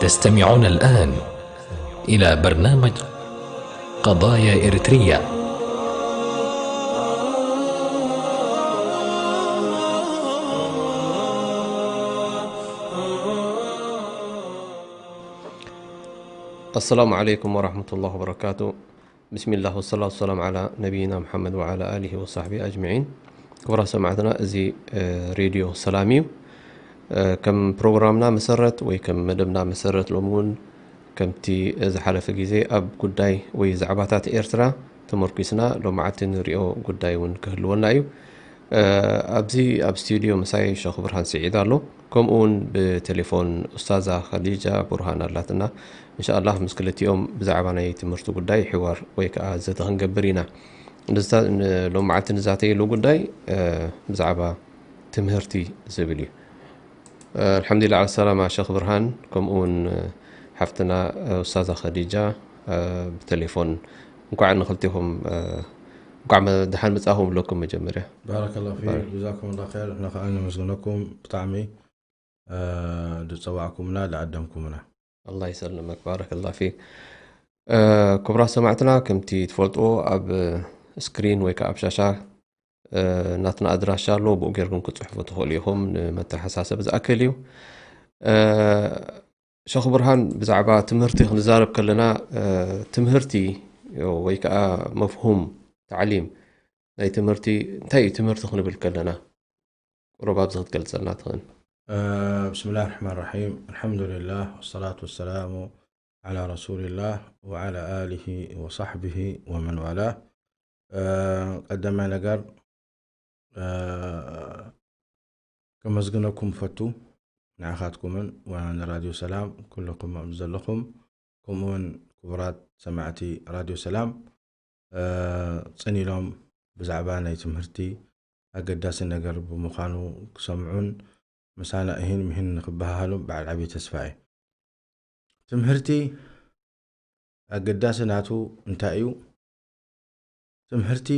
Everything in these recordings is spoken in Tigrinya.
تستمعون الآن إلى برنامج قضايا إريتريا. السلام عليكم ورحمة الله وبركاته. بسم الله والصلاة والسلام على نبينا محمد وعلى آله وصحبه أجمعين. ክቡራት ሰማዕትና፣ እዚ ሬድዮ ሰላም እዩ። ከም ፕሮግራምና መሰረት ወይ ከም መደብና መሰረት፣ ሎሚ እውን ከምቲ ዝሓለፈ ግዜ ኣብ ጉዳይ ወይ ዛዕባታት ኤርትራ ተመርኲስና ሎማዓቲ ንሪኦ ጉዳይ እውን ክህልወና እዩ። ኣብዚ ኣብ ስቱድዮ ምሳይ ሸኽ ብርሃን ስዒድ ኣሎ። ከምኡ እውን ብቴሌፎን ኡስታዛ ኸዲጃ ቡርሃን ኣላትና። እንሻኣላህ ምስ ክልቲኦም ብዛዕባ ናይ ትምህርቲ ጉዳይ ሕዋር ወይ ከዓ ዘተ ክንገብር ኢና። ንሎማዓልቲ ንዛተየሉ ጉዳይ ብዛዕባ ትምህርቲ ዝብል እዩ። ኣልሓምዱሊላ ዓላ ሰላማ ሸኽ ብርሃን፣ ከምኡ እውን ሓፍትና ኡስታዛ ኸዲጃ ብቴሌፎን። እንኳዕ ንክልቲኹም እንኳዕ ደሓን መጻኹም ብለኩም። መጀመርያ ባረከላ ፊክ፣ ጀዛኩም ላ ኸይር። ንሕና ከዓ ነመስግነኩም ብጣዕሚ ዝፀዋዕኩምና ዝዓደምኩምና። ኣላ ይሰልመክ፣ ባረከላ ፊክ። ክቡራት ሰማዕትና፣ ከምቲ ትፈልጥዎ ኣብ ስክሪን ወይ ከዓ ኣብ ሻሻ ናትና ኣድራሻ ኣሎ፣ ብኡ ጌርኩም ክፅሕፉ ትኽእሉ ኢኹም። ንመተሓሳሰብ ዝኣክል እዩ። ሸኽ ብርሃን፣ ብዛዕባ ትምህርቲ ክንዛረብ ከለና ትምህርቲ ወይ ከዓ መፍሁም ታዕሊም ናይ ትምህርቲ እንታይ እዩ? ትምህርቲ ክንብል ከለና ቁሩብ ኣብዚ ክትገልፀልና ትኽእል? بسم الله الرحمن الرحيم. الحمد لله والصلاة والسلام على رسول الله وعلى آله وصحبه ومن والاه. ቀዳማይ ነገር ከመስግነኩም ፈቱ፣ ንዓኻትኩምን ንራድዮ ሰላም ኩልኩም ኣብዚ ዘለኹም፣ ከምኡውን ክቡራት ሰማዕቲ ራድዮ ሰላም። ጽን ኢሎም ብዛዕባ ናይ ትምህርቲ ኣገዳሲ ነገር ብምዃኑ ክሰምዑን ምሳና እሂን ምሂን ንክበሃሃሉ በዓል ዓብዪ ተስፋ እየ። ትምህርቲ ኣገዳሲ ናቱ እንታይ እዩ? ትምህርቲ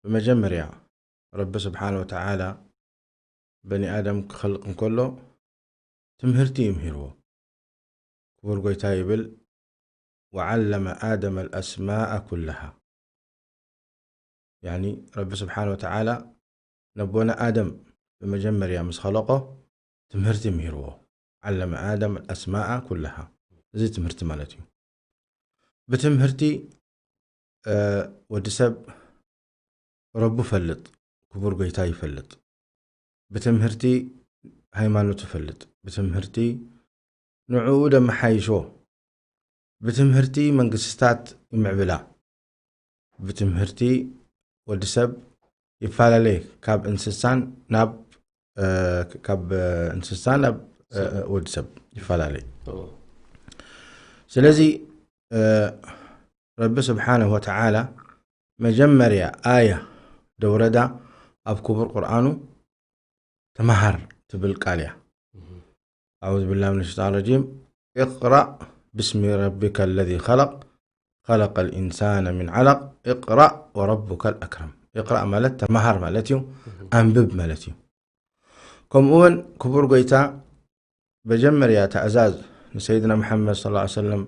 ብመጀመርያ ረቢ ስብሓን ወተዓላ በኒ ኣደም ክኸልቕ እንከሎ ትምህርቲ እዩ ምሂርዎ። ክቡር ጎይታ ይብል፣ ወዓለመ ኣደም ኣልኣስማእ ኩላሃ። ያኒ ረቢ ስብሓን ወተዓላ ነቦና ኣደም ብመጀመርያ ምስ ኸለቆ ትምህርቲ ምሂርዎ። ዓለመ ኣደም ኣልኣስማእ ኩላሃ። እዚ ትምህርቲ ማለት እዩ። ብትምህርቲ ወዲ ሰብ ረቡ ፈልጥ፣ ክቡር ጎይታ ይፈልጥ። ብትምህርቲ ሃይማኖት ይፈልጥ። ብትምህርቲ ንዕኡ ደመሓይሾ። ብትምህርቲ መንግስትታት ይምዕብላ። ብትምህርቲ ወዲ ሰብ ይፈላለየ፣ ካብ እንስሳን ናብ ካብ እንስሳ ናብ ወዲ ሰብ ይፈላለየ። ስለዚ ረቢ ስብሓንሁ ወተዓላ መጀመርያ ኣያ ደውረዳ ኣብ ክቡር ቁርኣኑ ተመሃር ትብል ቃል እያ። ኣዑዙ ቢላሂ ሚነ ሸይጣን ረጂም። ኢቅራእ ብስሚ ረቢከ ለዚ ኸለቅ፣ ኸለቀል ኢንሳነ ሚን ዓለቅ፣ ኢቅራእ ወረቡከል ኣክረም። ኢቅራእ ማለት ተመሃር ማለት እዩ፣ ኣንብብ ማለት እዩ። ከምኡ እውን ክቡር ጎይታ መጀመርያ ትእዛዝ ንሰይድና መሓመድ ሰለላሁ ዐለይሂ ወሰለም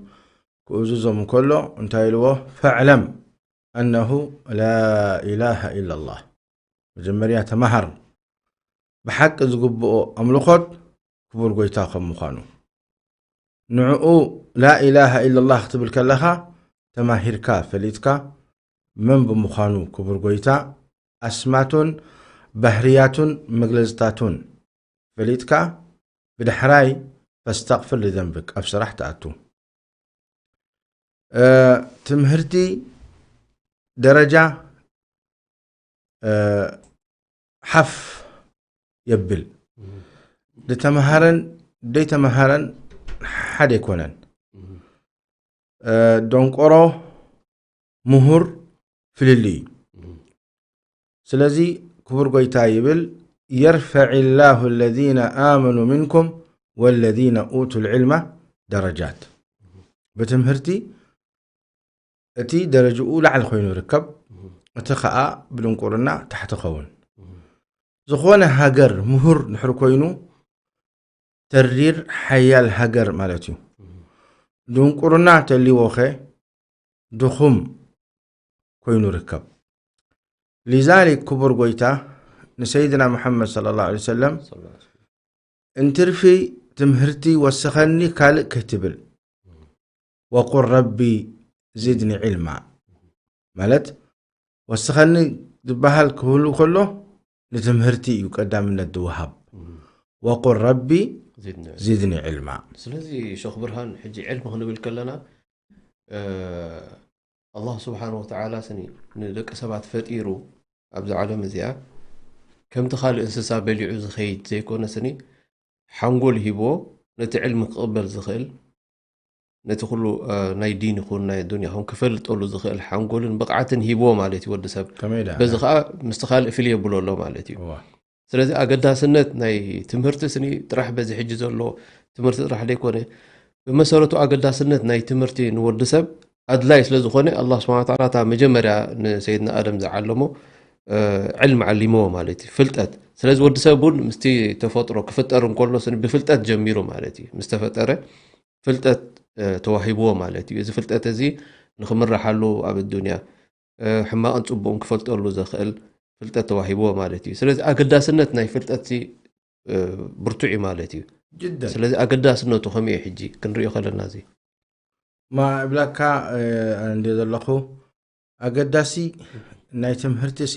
ክእዝዞም እንከሎ እንታይ ኢልዎ? ፈዕለም ኣነሁ ላ ኢላሃ ኢላላህ። መጀመርያ ተመሃር ብሓቂ ዝግብኦ ኣምልኾት ክቡር ጎይታ ከም ምዃኑ። ንዕኡ ላ ኢላሃ ኢላላህ ክትብል ከለኻ ተማሂርካ ፈሊጥካ መን ብምዃኑ ክቡር ጎይታ ኣስማቱን ባህርያቱን መግለጽታቱን ፈሊጥካ ብዳሕራይ ፈስተቕፍር ልዘንብክ ኣብ ስራሕ ትኣቱ። ትምህርቲ ደረጃ ሓፍ የብል። ዝተምሃረን ዘይተምሃረን ሓደ ኣይኮነን። ደንቆሮ ምሁር ፍልልይ እዩ። ስለዚ ክቡር ጎይታ ይብል፣ የርፈዕ ላሁ ለዚነ ኣመኑ ሚንኩም ወለዚነ ኡቱ ልዕልመ ደረጃት። ብትምህርቲ እቲ ደረጅኡ ላዕሊ ኮይኑ ይርከብ፣ እቲ ኸኣ ብድንቁርና ታሕቲ ኸውን። ዝኾነ ሃገር ምሁር ድሕሪ ኮይኑ ተሪር ሓያል ሃገር ማለት እዩ። ድንቁርና ተልይዎ ኸ ድኹም ኮይኑ ርከብ። ሊዛሊክ ክቡር ጎይታ ንሰይድና ሙሐመድ ሰለላሁ ዐለይሂ ወሰለም እንትርፊ ትምህርቲ ወስኸኒ ካልእ ከይትብል፣ ወቁል ረቢ ዚድኒ ዒልማ ማለት ወስኸኒ ዝበሃል ክህሉ ከሎ ንትምህርቲ እዩ ቀዳምነት ዝወሃብ። ወቁል ረቢ ዚድኒ ዚድኒ ዒልማ። ስለዚ ሸኽ ብርሃን ሕጂ ዕልሚ ክንብል ከለና ኣላህ ስብሓን ወተዓላ ስኒ ንደቂ ሰባት ፈጢሩ ኣብዚ ዓለም እዚኣ ከምቲ ካልእ እንስሳ በሊዑ ዝኸይድ ዘይኮነ ስኒ ሓንጎል ሂብዎ ነቲ ዕልሚ ክቕበል ዝኽእል ነቲ ኩሉ ናይ ዲን ይኹን ናይ ዱንያ ኹን ክፈልጠሉ ዝኽእል ሓንጎልን ብቕዓትን ሂብዎ ማለት እዩ ወዲ ሰብ። ከመይ ደኣ? በዚ ከዓ ምስቲ ካልእ ፍልይ የብሎ ኣሎ ማለት እዩ። እዋ። ስለዚ ኣገዳስነት ናይ ትምህርቲ ስኒ ጥራሕ በዚ ሕጂ ዘሎ ትምህርቲ ጥራሕ ዘይኮነ ብመሰረቱ ኣገዳስነት ናይ ትምህርቲ ንወዲ ሰብ ኣድላይ ስለ ዝኾነ ኣላህ ስብሓን ወተዓላ እታ መጀመርያ ንሰይድና ኣደም ዝዓለሞ ዕልም ዓሊምዎ ማለት እዩ፣ ፍልጠት። ስለዚ ወዲ ሰብ እውን ምስቲ ተፈጥሮ ክፍጠር እንከሎ ስኒ ብፍልጠት ጀሚሩ ማለት እዩ። ምስ ተፈጠረ ፍልጠት ተዋሂብዎ ማለት እዩ። እዚ ፍልጠት እዚ ንክምርሓሉ ኣብ ኣዱንያ ሕማቕን ፅቡቕን ክፈልጠሉ ዘኽእል ፍልጠት ተዋሂብዎ ማለት እዩ። ስለዚ ኣገዳስነት ናይ ፍልጠት ብርቱዕ እዩ ማለት እዩ። ጅደን ስለዚ ኣገዳስነቱ ከመይ እዩ ሕጂ ክንሪኦ ከለና እዚ ማ እብላካ እንደ ዘለኹ ኣገዳሲ ናይ ትምህርቲ ሲ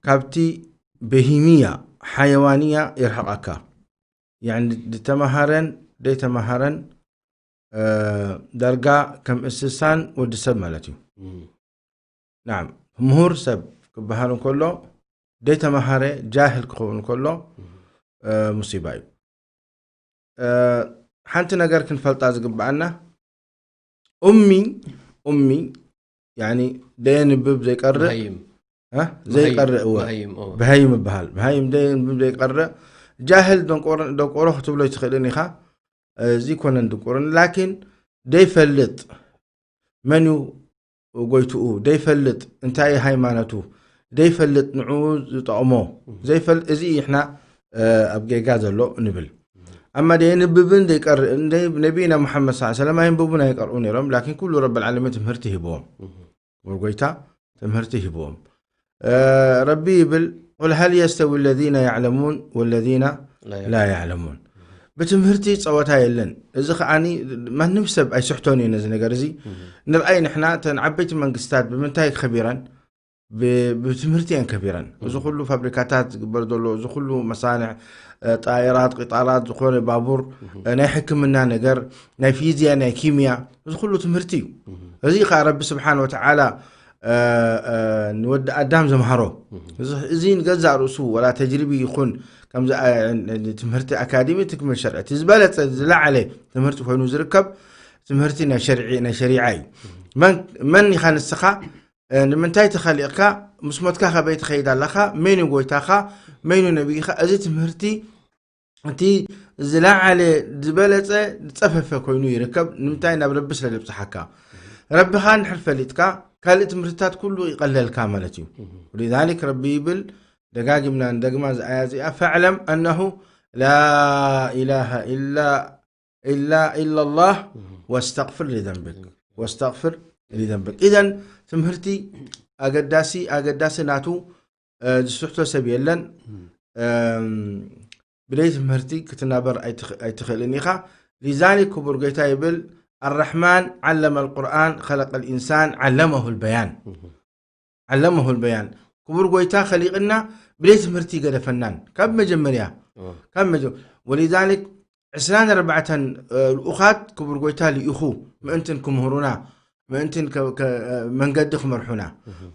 ካብቲ በሂምያ ሓየዋንያ ይርሕቐካ። ያኒ ዝተመሃረን ዘይተመሃረን ዳርጋ ከም እንስሳን ወዲ ሰብ ማለት እዩ። ናም ምሁር ሰብ ክበሃል እንከሎ ዘይተመሃረ ጃህል ክኸውን እንከሎ ሙሲባ እዩ። ሓንቲ ነገር ክንፈልጣ ዝግብኣና ኡሚ ኡሚ ያኒ ደየንብብ ዘይቀርእ መሃይም እ? ዘይቀርእ እወ መሃይም እወ። ብሃይም ይበሃል። ብሃይም ደየንብብ ዘይቀርእ ጃህል ደንቆሮ ደንቆሮ ክትብሎ ኣይትኽእልን ኢኻ። እዚ ኮነን ድንቁርን ላኪን ደይፈልጥ መን እዩ ጎይትኡ ደይፈልጥ እንታይ እዩ ሃይማኖቱ ደይፈልጥ ንዕኡ ዝጠቕሞ ዘይፈልጥ እዚ እዩ ንሕና ኣብ ጌጋ ዘሎ ንብል። ኣማ ደየንብብን ዘይቀርእ ነቢና ሙሓመድ ስ ሰለም ኣይንብቡን ኣይቀርኡ ነይሮም ላኪን ኩሉ ረብ ልዓለሚን ትምህርቲ ሂብዎም። ክቡር ጎይታ ትምህርቲ ሂብዎም። ረቢ ይብል ቁል ሃል የስተዊ ለዚነ ያዕለሙን ወለዚነ ላ ያዕለሙን። ብትምህርቲ ፀወታ የለን። እዚ ከዓኒ ማንም ሰብ ኣይስሕቶን እዩ ነዚ ነገር እዚ። ንርኣይ ንሕና እተን ዓበይቲ መንግስታት ብምንታይ ከቢረን? ብ- ብትምህርቲ እየን ከቢረን። እዚ ኩሉ ፋብሪካታት ዝግበር ዘሎ እዚ ኩሉ መሳንዕ ጣይራት ቂጣራት ዝኾነ ባቡር ናይ ሕክምና ነገር ናይ ፊዝያ ናይ ኪምያ እዚ ኩሉ ትምህርቲ እዩ። እዚ ከዓ ረቢ ስብሓን ወተዓላ ንወዲ ኣዳም ዘምሃሮ እዚ ንገዛእ ርእሱ ወላ ተጅሪቢ ይኹን ከምዚ ትምህርቲ ኣካዲሚ ትክምል ሸርዒ እቲ ዝበለፀ ዝለዓለ ትምህርቲ ኮይኑ ዝርከብ ትምህርቲ ናይ ሸሪዓ እዩ። መን ኢኻ ንስኻ? ንምንታይ ተኸሊቕካ? ምስ ሞትካ ከበይ ትኸይድ ኣለኻ? መን እዩ ጎይታኻ? መን እዩ ነቢይኻ? እዚ ትምህርቲ እቲ ዝለዓለ ዝበለፀ ዝፀፈፈ ኮይኑ ይርከብ። ንምንታይ ናብ ረቢ ስለ ዘብፅሓካ። ረቢኻ እንድሕር ፈሊጥካ ካልእ ትምህርትታት ኩሉ ይቐለልካ ማለት እዩ። ولذلك ረቢ ይብል ደጋጊምና ንደግማ እዚ ኣያ እዚኣ فاعلم أنه لا إله إلا إلا إلا الله واستغفر لذنبك واستغفر لذنبك إذن ትምህርቲ ኣገዳሲ ኣገዳሲ ናቱ ዝስሕቶ ሰብ የለን። ብደይ ትምህርቲ ክትናበር ኣይትኽእልን ኢኻ። لذلك ክቡር ጎይታ ይብል الرحمن علم القرآن خلق الإنسان علمه البيان علمه البيان ክቡር ጎይታ ከሊቕና ብደይ ትምህርቲ ገደፈናን ካብ መጀመርያ ካብ መጀ ولذلك ዕስራን ኣርባዕተን ልኡኻት ክቡር ጎይታ ልኢኹ ምእንትን ክምህሩና ምእንትን መንገዲ ክመርሑና።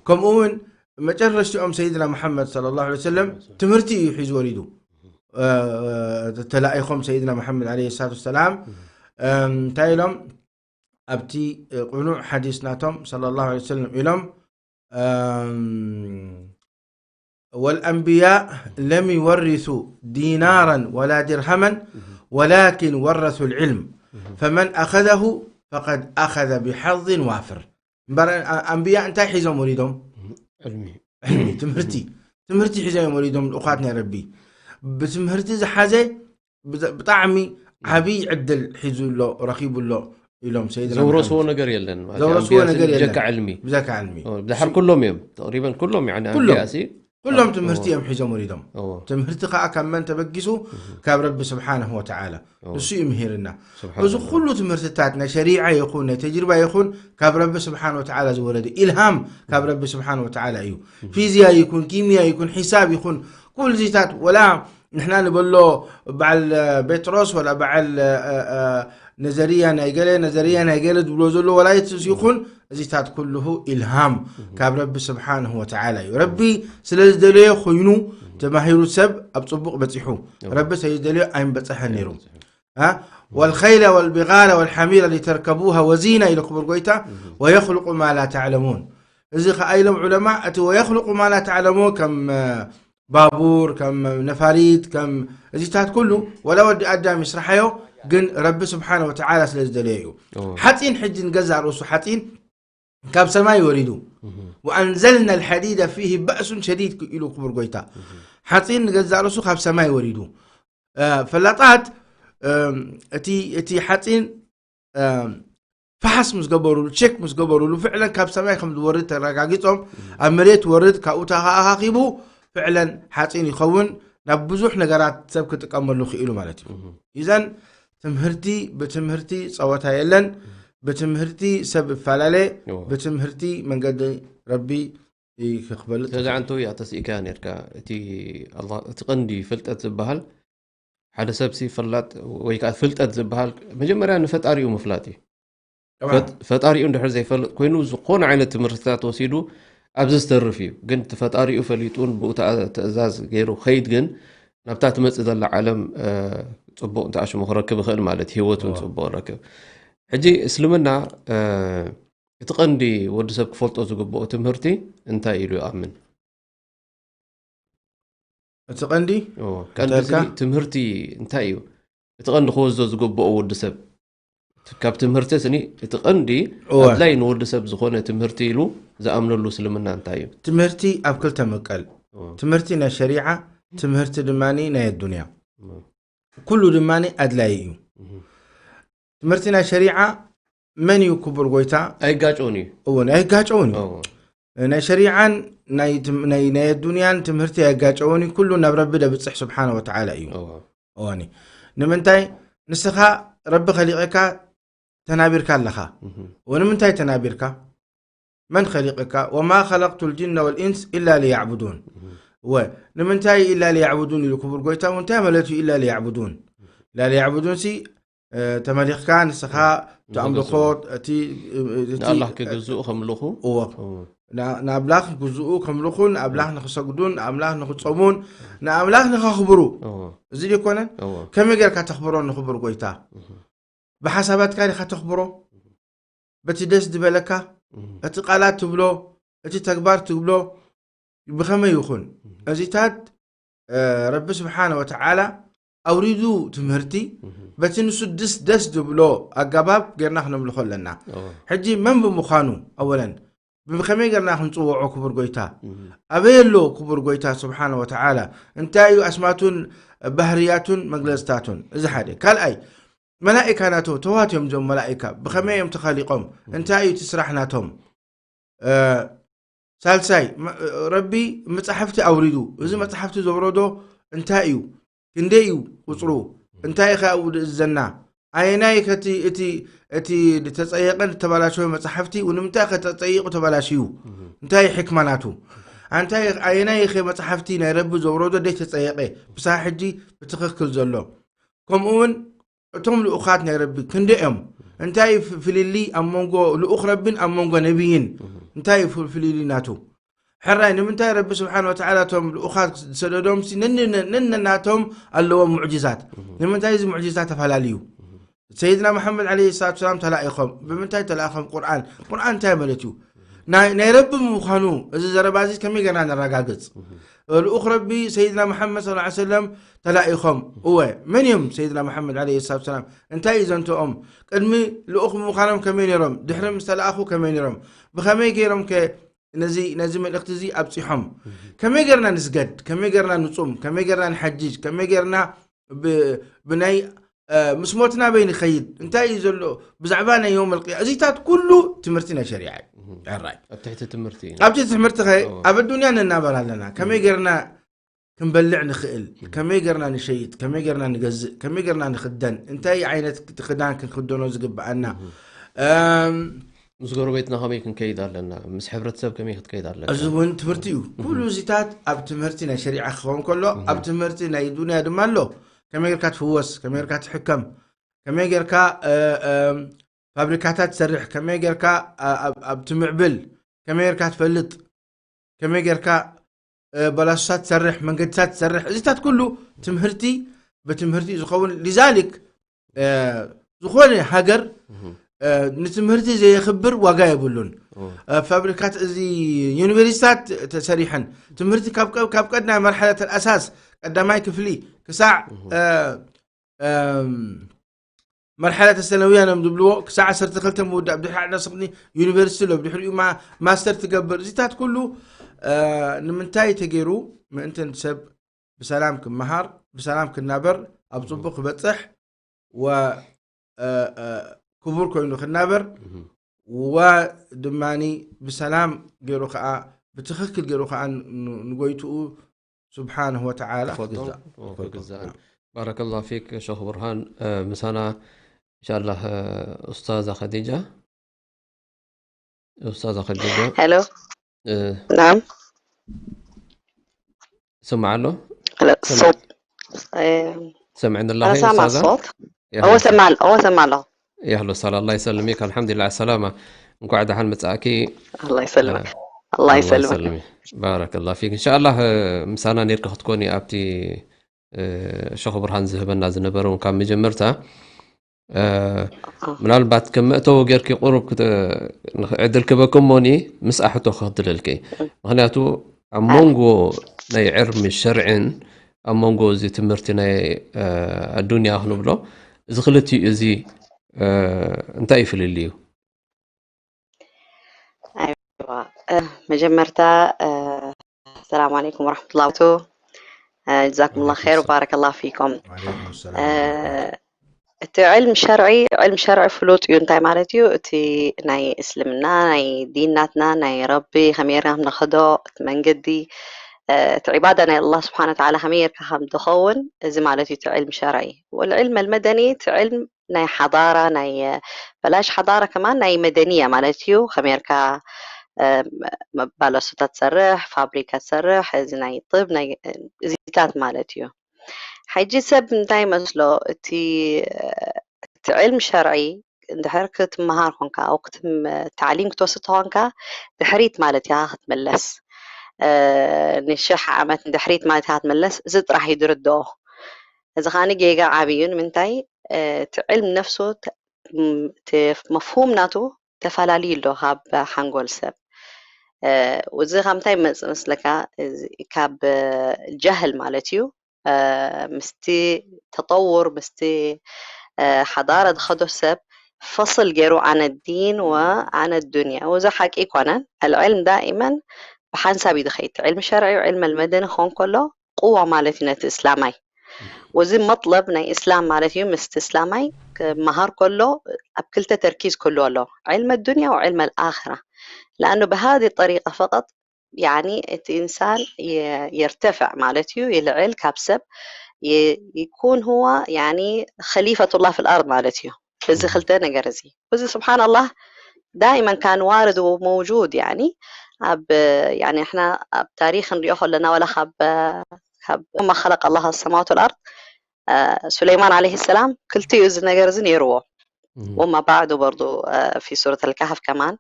ከምኡ እውን መጨረሽቲኦም ሰይድና መሓመድ صلى الله عليه وسلم ትምህርቲ እዩ ሒዙ ወሪዱ። ተላኢኾም ሰይድና መሓመድ عليه الصلاة والسلام እንታይ ኢሎም ኣብቲ ቅኑዕ ሓዲስ ናቶም صلى الله عليه وسلم ኢሎም والأنبياء لم يورثوا دينارا ولا درهما ولكن ورثوا العلم فمن أخذه فقد أخذ بحظ وافر. እምበር ኣንብያ እንታይ ሒዞም ወሪዶም? ዕልሚ ዕልሚ ትምህርቲ። ትምህርቲ ሒዞም እዮም ወሪዶም ልኡኻት ናይ ረቢ። ብትምህርቲ ዝሓዘ ብጣዕሚ ዓብይ ዕድል ሒዙ ኣሎ፣ ረኺቡ ኣሎ ኢሎም ሰይድና ዘውረስዎ ነገር የለን። ዘውረስዎ ነገር የለን። ብጀካ ዕልሚ ብዛካ ዕልሚ ድሓር ኩሎም እዮም ተቅሪበን ኩሎም። ኩሎም ትምህርቲ እዮም ሒዞም ወሪዶም። ትምህርቲ ከዓ ካብ መን ተበጊሱ? ካብ ረቢ ስብሓንሁ ወተዓላ። ንሱ እዩ ምሂርና። እዚ ኩሉ ትምህርትታት ናይ ሸሪዓ ይኹን ናይ ተጅርባ ይኹን ካብ ረቢ ስብሓን ወተዓላ ዝወረደ ኢልሃም ካብ ረቢ ስብሓን ወተዓላ እዩ። ፊዚያ ይኩን ኪሚያ ይኩን ሒሳብ ይኹን ኩልዚታት ወላ ንሕና ንበሎ በዓል ጴጥሮስ ወላ በዓል ነዘርያ ናይ ገለ ነዘርያ ናይ ገለ ዝብሎ ዘሎ ወላይት ይኹን እዚታት ኩልሁ ኢልሃም ካብ ረቢ ስብሓንሁ ወተዓላ እዩ። ረቢ ስለ ዝደለዮ ኮይኑ ተማሂሩ ሰብ ኣብ ፅቡቅ በፂሑ። ረቢ ስለ ዝደለዮ ኣይምበፀሐ ነይሩ። والخيل والبغال والحمير لتركبوها وزينة ኢሉ ክቡር ጎይታ ويخلق ما لا تعلمون። እዚ ከኣ ኢሎም ዑለማ እቲ ويخلق ما لا تعلمون ከም ባቡር ከም ነፋሪት ከም እዚታት ኩሉ ወላ ወዲ ኣዳም ይስራሓዮ ግን ረቢ ስብሓን ወተዓላ ስለ ዝደለዮ እዩ። ሓፂን ሕጂ ንገዛእ ርእሱ ሓፂን ካብ ሰማይ ወሪዱ وأنزلنا الحديد فيه بأس شديد ኢሉ ክቡር ጎይታ። ሓፂን ንገዛእ ርእሱ ካብ ሰማይ ወሪዱ። ፈላጣት እቲ ሓፂን ፈሓስ ምስ ገበሩሉ ቸክ ምስ ገበሩሉ ፍዕለን ካብ ሰማይ ከም ዝወርድ ተረጋጊፆም ኣብ መሬት ወርድ ካብኡ ተኣኻኺቡ ፍዕለን ሓፂን ይኸውን ናብ ብዙሕ ነገራት ሰብ ክጥቀመሉ ክኢሉ ማለት እዩ። ይዘን ትምህርቲ ብትምህርቲ ፀወታ የለን። ብትምህርቲ ሰብ እፈላለ። ብትምህርቲ መንገዲ ረቢ ክበልጥ ተዛዕንቱ እያ ተስኢካ ነርካ። እቲ ቀንዲ ፍልጠት ዝበሃል ሓደ ሰብ ሲ ፈላጥ ወይ ከዓ ፍልጠት ዝበሃል መጀመርያ ንፈጣሪኡ ምፍላጥ እዩ። ፈጣሪኡ እንድሕር ዘይፈልጥ ኮይኑ ዝኾነ ዓይነት ትምህርትታት ወሲዱ ኣብዚ ዝተርፍ እዩ። ግን እቲ ፈጣሪኡ ፈሊጡን ብኡ ትእዛዝ ገይሩ ከይድ ግን ናብታ ትመፅእ ዘላ ዓለም ፅቡቅ እንተኣሽሙ ክረክብ ይኽእል ማለት ህይወት እውን ፅቡቅ ረክብ። ሕጂ እስልምና እቲ ቀንዲ ወዲ ሰብ ክፈልጦ ዝግብኦ ትምህርቲ እንታይ ኢሉ ይኣምን? እቲ ቀንዲ ትምህርቲ እንታይ እዩ? እቲ ቀንዲ ክወስዶ ዝግብኦ ወዲ ሰብ ካብ ትምህርቲ ስኒ እቲ ቀንዲ ኣድላይ ንወዲ ሰብ ዝኾነ ትምህርቲ ኢሉ ዝኣምነሉ እስልምና እንታይ እዩ? ትምህርቲ ኣብ ክልተ መቀል ትምህርቲ ናይ ሸሪዓ ትምህርቲ ድማ ናይ ኣዱንያ ኩሉ ድማ ኣድላይ እዩ። ትምህርቲ ናይ ሸሪዓ መን እዩ ክቡር ጎይታ? ኣይጋጨውን እዩ። እወን ኣይጋጨውን እዩ። ናይ ሸሪዓን ናይ ኣዱንያን ትምህርቲ ኣይጋጨውን እዩ። ኩሉ ናብ ረቢ ደብፅሕ ስብሓነ ወተዓላ እዩ። እወኒ ንምንታይ ንስኻ ረቢ ከሊቐካ ተናቢርካ ኣለኻ። ወንምንታይ ተናቢርካ? መን ከሊቀካ? وما خلقت الجن والإنس إلا ليعبدون። ወ ንምንታይ إلا ليعبدون ኢሉ ክቡር ጎይታ እንታይ ማለት እዩ? إلا ليعبدون إلا ليعبدون ሲ ተመሊኽካ ንስኻ እቲ ኣምልኾ እቲ ንኣላህ ክግዝኡ ከምልኹ እዎ ንኣምላኽ ንክግዝኡ ከምልኹ ንኣምላኽ ንክሰግዱን ንኣምላኽ ንክፀሙን ንኣምላኽ ንከኽብሩ እዚ ዲኮነን ከመይ ጌርካ ተኽብሮ ንክቡር ጎይታ ብሓሳባትካ ዲኻ ተኽብሮ በቲ ደስ ዝበለካ እቲ ቃላት ትብሎ እቲ ተግባር ትብሎ ብኸመይ ይኹን እዚታት ረቢ ስብሓነ ወተዓላ ኣውሪዱ ትምህርቲ በቲ ንሱ ድስ ደስ ዝብሎ ኣገባብ ጌርና ክነምልኾ ኣለና። ሕጂ መን ብምዃኑ ኣወለን ብኸመይ ጌርና ክንፅውዖ ክቡር ጎይታ ኣበይ ኣሎ ክቡር ጎይታ ስብሓነ ወተዓላ እንታይ እዩ ኣስማቱን ባህርያቱን መግለፅታቱን እዚ ሓደ ካልኣይ መላኢካ ናቶ ተዋት እዮም እዞም መላኢካ ብኸመይ እዮም ተኸሊቆም እንታይ እዩ እቲ ስራሕ ናቶም ሳልሳይ ረቢ መፅሓፍቲ ኣውሪዱ እዚ መፅሓፍቲ ዘውረዶ እንታይ እዩ ክንደይ እዩ ቁፅሩ እንታይ ከ ኣብኡ ዝእዘና ኣየናይ ከቲ እቲ እቲ ዝተፀየቀን ዝተበላሸወ መፅሓፍቲ ንምንታይ ከተፀይቁ ተበላሽዩ እንታይ ሕክማ ናቱ ኣየናይ ከ መፅሓፍቲ ናይ ረቢ ዘውረዶ ደይ ተፀየቀ ብሳ ሕጂ ብትክክል ዘሎ ከምኡ እውን እቶም ልኡኻት ናይ ረቢ ክንደይ እዮም እንታይ ፍልልይ ኣብ መንጎ ልኡኽ ረቢን ኣብ መንጎ ነቢይን እንታይ ፍልልይ ናቱ ሕራይ ንምንታይ ረቢ ስብሓን ወተዓላ እቶም ልኡኻት ዝሰደዶም ነነናቶም ኣለዎም ሙዕጅዛት ንምንታይ እዚ ሙዕጅዛት ተፈላለዩ ሰይድና መሓመድ ዓለ ሰላት ሰላም ተላኢኾም ብምንታይ ተላእኸም ቁርኣን ቁርኣን እንታይ ማለት እዩ ናይ ረቢ ምዃኑ እዚ ዘረባ እዚ ከመይ ገና ነረጋግፅ ልኡኽ ረቢ ሰይድና መሓመድ ስ ሰለም ተላኢኾም እወ መን እዮም ሰይድና መሓመድ ዓለ ሰላት ሰላም እንታይ እዩ ዘንትኦም ቅድሚ ልኡኽ ምዃኖም ከመይ ነይሮም ድሕሪ ምስ ተላእኹ ከመይ ነይሮም ብኸመይ ገይሮም ከ ነዚ ነዚ መልእኽቲ እዚ ኣብፂሖም። ከመይ ጌርና ንስገድ፣ ከመይ ጌርና ንፁም፣ ከመይ ጌርና ንሓጅጅ፣ ከመይ ጌርና ብ- ብናይ እ፣ ምስ ሞትና በይ ንኸይድ፣ እንታይ እዩ ዘሎ ብዛዕባ ናይ ዮም ልቅያ? እዚታት ኩሉ ትምህርቲ ናይ ሸሪዓ እዩ። ሕራይ ኣብ ትሕቲ ትምህርቲ እዩ። ኣብቲ ትምህርቲ ኸ ኣብ ኣዱንያ ንናበር ኣለና። ከመይ ጌርና ክንበልዕ ንኽእል፣ ከመይ ጌርና ንሸይጥ፣ ከመይ ጌርና ንገዝእ፣ ከመይ ጌርና ንኽደን፣ እንታይ ዓይነት ክዳን ክንክደኖ ዝግብኣና፣ እም፣ ምስ ጎረቤትና ከመይ ክንከይድ ኣለና፣ ምስ ሕብረተሰብ ከመይ ክትከይድ ኣለካ። እዚ እውን ትምህርቲ እዩ። ኩሉ እዚታት ኣብ ትምህርቲ ናይ ሸሪዓ ክኸውን ከሎ፣ ኣብ ትምህርቲ ናይ ዱንያ ድማ ኣሎ። ከመይ ጌርካ ትፍወስ፣ ከመይ ጌርካ ትሕከም፣ ከመይ ጌርካ እ፣ እም፣ ፋብሪካታት ትሰርሕ፣ ከመይ ጌርካ ኣ- ኣብ- ኣብ ትምዕብል፣ ከመይ ጌርካ ትፈልጥ፣ ከመይ ጌርካ እ፣ ባላሶታት ትሰርሕ፣ መንገድታት ትሰርሕ፣ እዚታት ኩሉ ትምህርቲ ብትምህርቲ እዩ ዝኸውን። ሊዛሊክ እ፣ ዝኾነ ሃገር እ፣ ንትምህርቲ ዘየኽብር ዋጋ የብሉን። እ፣ ፋብሪካት እዚ ዩኒቨርሲታት ተሰሪሐን ትምህርቲ ካብ ቀ- ካብ ቀዳማይ መርሓለት ኣሳስ ቀዳማይ ክፍሊ ክሳዕ እ፣ እም፣ መርሓለ ተሰነውያ እዮም ዝብልዎ ክሳዕ ዓሰርተ ክልተ ምውዳእ ብድሕሪ ዓዳ ስኽኒ ዩኒቨርሲቲ ኣሎ ብድሕሪኡ ማ- ማስተር ትገብር እዚታት ኩሉ እ፣ ንምንታይ ተገይሩ ምእንትን ሰብ ብሰላም ክመሃር ብሰላም ክናበር ኣብ ፅቡቅ ክበፅሕ ወ እ፣ እ፣ ክቡር ኮይኑ ክናበር ወ ድማኒ ብሰላም ገይሩ ከዓ ብትኽክል ገይሩ ከዓ ን- ንጎይትኡ ስብሓንሁ ወተዓላ ክፈትዎ ክግዛእ ኦ፣ ክግዛእን። ባረከላሁ ፊክ ሸኽ ቡርሃን እ፣ ምሳና ኢንሻላህ እ፣ ኡስታዛ ኸዲጃ ኡስታዛ ኸዲጃ ሄሎ እ፣ ናም ስማዕ ኣሎ ሄሎ ሰም- صوت ሰምዕኒ أنا ኣለኺ سامع ኡስታዛ الصوت يا هو أهلا وسهلا سمع هو سمع الله يا أهلا وسهلا الله يسلمك الحمد لله على السلامة እንኳዕ ደሓን መጻእኪ الله يسلمك الله الله يسلمك يسلمك بارك الله فيك إن شاء الله ምሳና ኔርኪ ክትኮኒ ኣብቲ ሸኽ ብርሃን ዝህበና ዝነበረ እውን ካብ መጀመርታ ምናልባት ከም መእተዊ ጌርኪ ቁሩብ ዕድል ክበኪ እሞኒ ምስኣ ሕቶ ክኽትለልኪ ምክንያቱ ኣብ መንጎ ናይ ዕልሚ ሸርዕን ኣብ መንጎ እዚ ትምህርቲ ናይ ኣዱንያ ክንብሎ እዚ ክልቲኡ እዚ እንታይ እዩ ፍልልዩ ኣይዋ መጀመርታ ሰላም ዓለይኩም ወረሕመቱላ ጀዛኩም ላ ር ባረከላ ፊኩም እቲ ዕልም ሸርዒ ዕልም ሸርዒ ፍሉጥ እዩ እንታይ ማለት እዩ እቲ ናይ እስልምና ናይ ዲን ናትና ናይ ረቢ ከመይ ርና ንኸዶ እቲ መንገዲ እቲ ዒባዳ ናይ ኣላ ስብሓን ወተላ ከመይ ርካ ከም ዝኸውን እዚ ማለት እዩ እቲ ዕልም ሸርዒ ወልዕልም ኣልመደኒ እቲ ዕልም ናይ ሓዳራ ናይ ፈላሽ ሓዳራ ከማን ናይ መደንያ ማለት እዩ ከመርካ ባለሱታት ትሰርሕ ፋብሪካ ትሰርሕ እዚ ናይ ጥብ እዚታት ማለት እዩ ሕጂ ሰብ እንታይ መስሎ እቲ እቲ ዕልም ሸርዒ እንድሕር ክትመሃር ኮንካ ው ታዕሊም ክትወስድ ተኾንካ ድሕሪት ማለት እያ ክትምለስ ንሽሕ ዓመት ንድሕሪት ማለት እያ ክትምለስ እዚ ጥራሕ እዩ ዝርድኦ እዚ ከዓኒ ጌጋ ዓብዪ እዩ ንምንታይ እቲ ዕልም ነፍሱ መፍሁም ናቱ ተፈላለዩ ኣሎ ካብ ሓንጎል ሰብ እዚ ካብ ምንታይ መፅእ መስለካ ካብ ጃህል ማለት እዩ ምስቲ ተጠውር ምስቲ ሓዳረ ዝኸዶ ሰብ ፈስል ገይሩ ኣነ ዲን ወኣነ ዱንያ ወዚ ሓቂ ይኮነን ኣልዕልም ዳኢመን ብሓንሳብ እዩ ዝኸይድ ዕልሚ ሸርዒ ዕልሚ ኣልመደኒ ክኸውን ከሎ ቁዋ ማለት እዩ ነቲ እስላማይ ወዚ መጥለብ ናይ እስላም ማለት እዩ ምስቲ እስላማይ ክመሃር ከሎ ኣብ ክልተ ተርኪዝ ክህልዎ ኣሎ ዕልመ ዱንያ ወዕልመ ኣልኣኽራ ለኣኑ ብሃዚ ጠሪቃ ፈቀጥ ያኒ እቲ ኢንሳን የርተፍዕ ማለት እዩ ይልዕል ካብ ሰብ ይኩን ህዋ ያኒ ከሊፈቱላ ፊ ልኣርድ ማለት እዩ እዚ ክልተ ነገር እዚ እዚ ስብሓን ኣላህ ዳይመን ካን ዋርድ ወመውጁድ ያኒ ኣብ ያኒ ንሕና ኣብ ታሪክ ንሪኦ ከለና ወላ ካብ ካብ ማ ከለቅ ኣላህ ሰማዋት ወልኣርድ ሱለይማን ዓለይሂ ሰላም ክልቲኡ እዚ ነገር እዚ ነይርዎ ወማ ባዕዱ በርዱ ፊ ሱረት ኣልካህፍ ከማን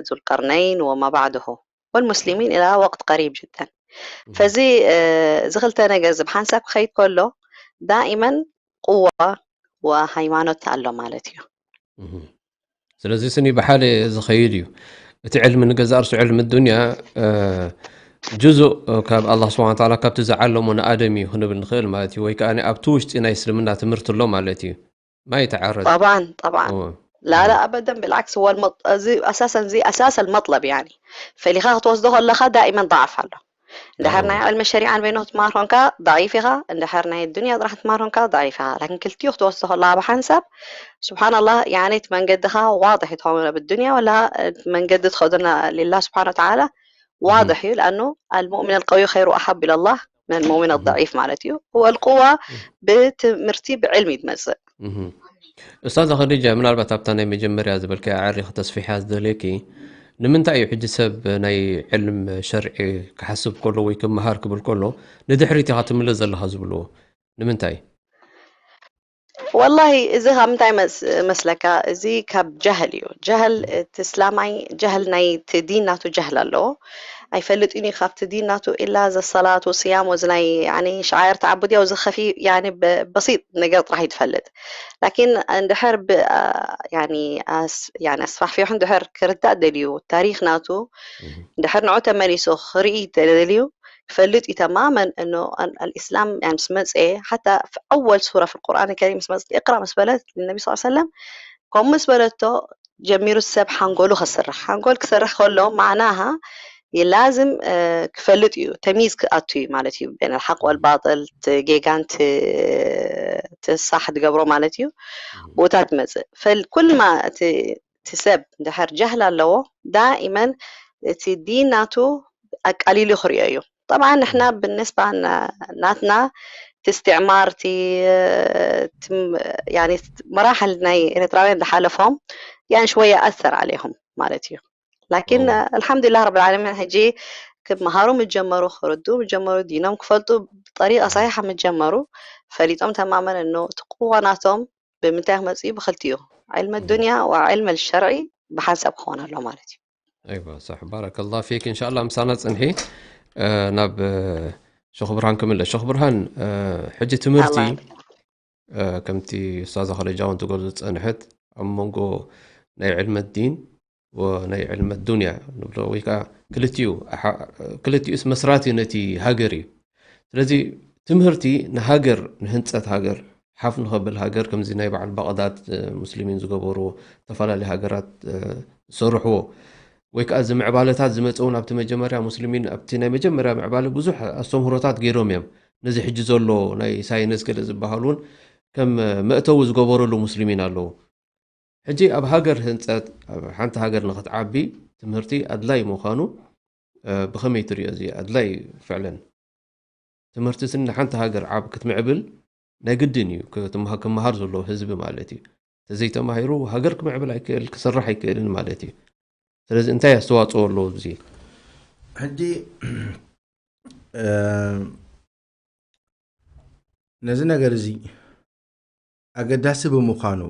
ዙልቀርነይን ወማ ባዕድሁ ወልሙስሊሚን ኢላ ወቅት ቀሪብ ጅደን ፈዚ እዚ ክልተ ነገር እዚ ብሓንሳብ ክኸይድ ከሎ ዳኢመን ቁዋ ወሃይማኖት ኣሎ ማለት እዩ ስለዚ ስኒ ብሓደ ዝኸይድ እዩ እቲ ዕልሚ ንገዛእ ርሱ ዕልሚ ዱንያ ጁዙእ ካብ ኣላ ስብሓን ታላ ካብቲ ዝዓለሞ ንኣደም እዩ ክንብል ንኽእል ማለት እዩ ወይ ከዓ ኣብቲ ውሽጢ ናይ እስልምና ትምህርቲ ኣሎ ማለት እዩ ما يتعارض طبعا طبعا لا لا ابدا، بالعكس، هو المط... እዚ اساسا زي اساس المطلب يعني. ፈሊኻ ክትወስዶ ከለኻ دائما ضعف ኣሎ። እንድሕር ናይ ዕልሚ ሸሪዓን በይኑ ክትመሃር ኮንካ ضعيف ኢኻ። እንድሕር ናይ ዱንያ ጥራሕ ክትመሃር ኮንካ ضعيف ኢኻ። لكن ክልቲኡ ክትወስዶ ከለኻ ብሓንሳብ سبحان الله يعني እቲ መንገድኻ واضح እዩ ትኸውን بالدنيا ولا እቲ መንገዲ ትኸዶ لله سبحانه وتعالى واضح እዩ። لأنه المؤمن القوي خير وأحب إلى الله من المؤمن الضعيف ማለት እዩ። والقوة ብትምህርቲ ብዕልሚ እዩ ዝመፅእ። ኡስታዛ ኸዲጃ፣ ምናልባት ኣብታ ናይ መጀመርያ ዝበልካያ ኣዕሪኺ ተስፊሕያ ዝደልየኪ፣ ንምንታይ እዩ ሕጂ ሰብ ናይ ዕልም ሸርዒ ክሓስብ ከሎ ወይ ክመሃር ክብል ከሎ ንድሕሪት ኢኻ ትምለስ ዘለኻ ዝብልዎ? ንምንታይ? والله እዚ ካብ ምንታይ መስ- መስለካ? እዚ ካብ ጀህል እዩ። ጀህል እቲ እስላማይ ጀህል ናይ እቲ ዲን ናቱ ጀህል ኣለዎ። ኣይፈልጥን እዩ ካብቲ ዲን ናቱ إلا እዚ ሰላት ወስያም ወዚ ናይ يعني شعائر تعبدية ወዚ خفي يعني بسيط ነገር ጥራሕ እዩ ትፈልጥ። لكن እንድሕር ብ يعني ኣስ يعني ኣስፋሕፊሑ እንድሕር ክርዳእ ደልዩ ታሪኽ ናቱ እንድሕር ንዑ ተመሊሱ ክርኢ ተደልዩ ክፈልጥ እዩ ተማመን እኖ الإسلام يعني ምስ መፅአ حتى في أول سورة في القرآن الكريم ምስ መፅአ اقرأ ምስ በለት النبي صلى الله عليه وسلم ከምኡ ምስ በለቶ ጀሚሩ ሰብ ሓንጎሉ ክስራሕ ሓንጎል ክሰርሕ ከሎ معناها لازم ክፈልጥ እዩ ተሚዝ ክኣቱ እዩ ማለት እዩ بين الحق والباطل ጌጋን ትሳሕ ትገብሮ ማለት እዩ ቦታ ትመፅእ فكل ما እቲ ሰብ እንድሕር ጀህል ኣለዎ دائما እቲ ዲን ናቱ ኣቃሊሉ ክሪኦ እዩ طبعا ንሕና بالنسبة ናትና እቲ استعمار እቲ يعني مراحل ናይ ኤርትራውያን ዝሓለፎም يعني شوية أثر عليهم ማለት እዩ لكن الحمد لله رب العالمين ሕጂ ክመሃሩ ምጀመሩ ክርዱ ምጀመሩ ዲኖም ክፈልጡ ብጠሪቃ صحيحة ምጀመሩ ፈሊጦም ተማመን እኖ እቲ قوة ናቶም ብምንታይ ክመፅኡ ብክልቲኡ علم الدنيا وعلم الشرع ብሓንሳብ ክኾን ኣሎ ማለት እዩ ኣይዋ صح بارك الله فيك إن شاء الله ምሳና ፅንሒ ናብ ሸኽ ብርሃን ክምለስ ሸኽ ብርሃን ሕጂ ትምህርቲ ከምቲ ኡስታዛ ኸዲጃ እውን ትገልጾ ዝጸንሐት ኣብ መንጎ ናይ ዕልመት ዲን ወናይ ዕልመት ዱንያ ንብሎ ወይ ከዓ ክልቲኡ ክልቲኡስ መስራቲ ነቲ ሃገር እዩ ስለዚ ትምህርቲ ንሃገር ንህንፀት ሃገር ሓፍ ንኸብል ሃገር ከምዚ ናይ በዓል ባቕዳድ ሙስሊሚን ዝገበርዎ ዝተፈላለዩ ሃገራት ዝሰርሕዎ ወይ ከዓ እዚ ምዕባለታት ዝመፀ እውን ኣብቲ መጀመርያ ሙስሊሚን ኣብቲ ናይ መጀመርያ ምዕባለ ብዙሕ ኣስተምህሮታት ገይሮም እዮም ነዚ ሕጂ ዘሎ ናይ ሳይንስ ገለ ዝበሃል እውን ከም መእተዊ ዝገበረሉ ሙስሊሚን ኣለዉ ሕጂ ኣብ ሃገር ህንፀት ኣብ ሓንቲ ሃገር ንክትዓቢ ትምህርቲ ኣድላይ ምዃኑ ብኸመይ ትሪኦ እዚ ኣድላይ ፍዕለን ትምህርቲ ስኒ ሓንቲ ሃገር ዓብ ክትምዕብል ናይ ግድን እዩ ክመሃር ዘለዎ ህዝቢ ማለት እዩ ተዘይተማሂሩ ሃገር ክምዕብል ኣይክእል ክሰርሕ ኣይክእልን ማለት እዩ ስለዚ እንታይ ኣስተዋፅኦ ኣለዎ እዚ ሕጂ ነዚ ነገር እዚ ኣገዳሲ ብምዃኑ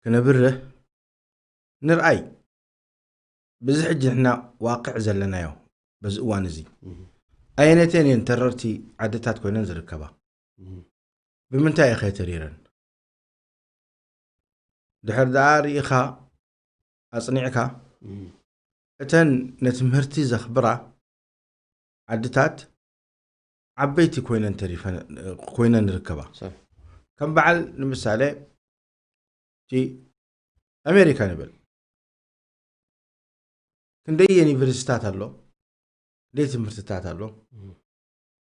ክነብርህ ንርኣይ ብዚ ሕጂ ንሕና ዋቅዕ ዘለናዮ በዚ እዋን እዚ ኣየነተን እየን ተረርቲ ዓድታት ኮይነን ዝርከባ ብምንታይ እየ ተሪረን ድሕር ደኣ ርኢኻ ኣጽኒዕካ እተን ነትምህርቲ ዘኽብራ ዓድታት ዓበይቲ ኮይነን ተሪፈን ኮይነን ይርከባ ከም በዓል ንምሳሌ እቲ ኣሜሪካ ንብል ክንደይ ዩኒቨርሲታት ኣሎ ክንደይ ትምህርትታት ኣሎ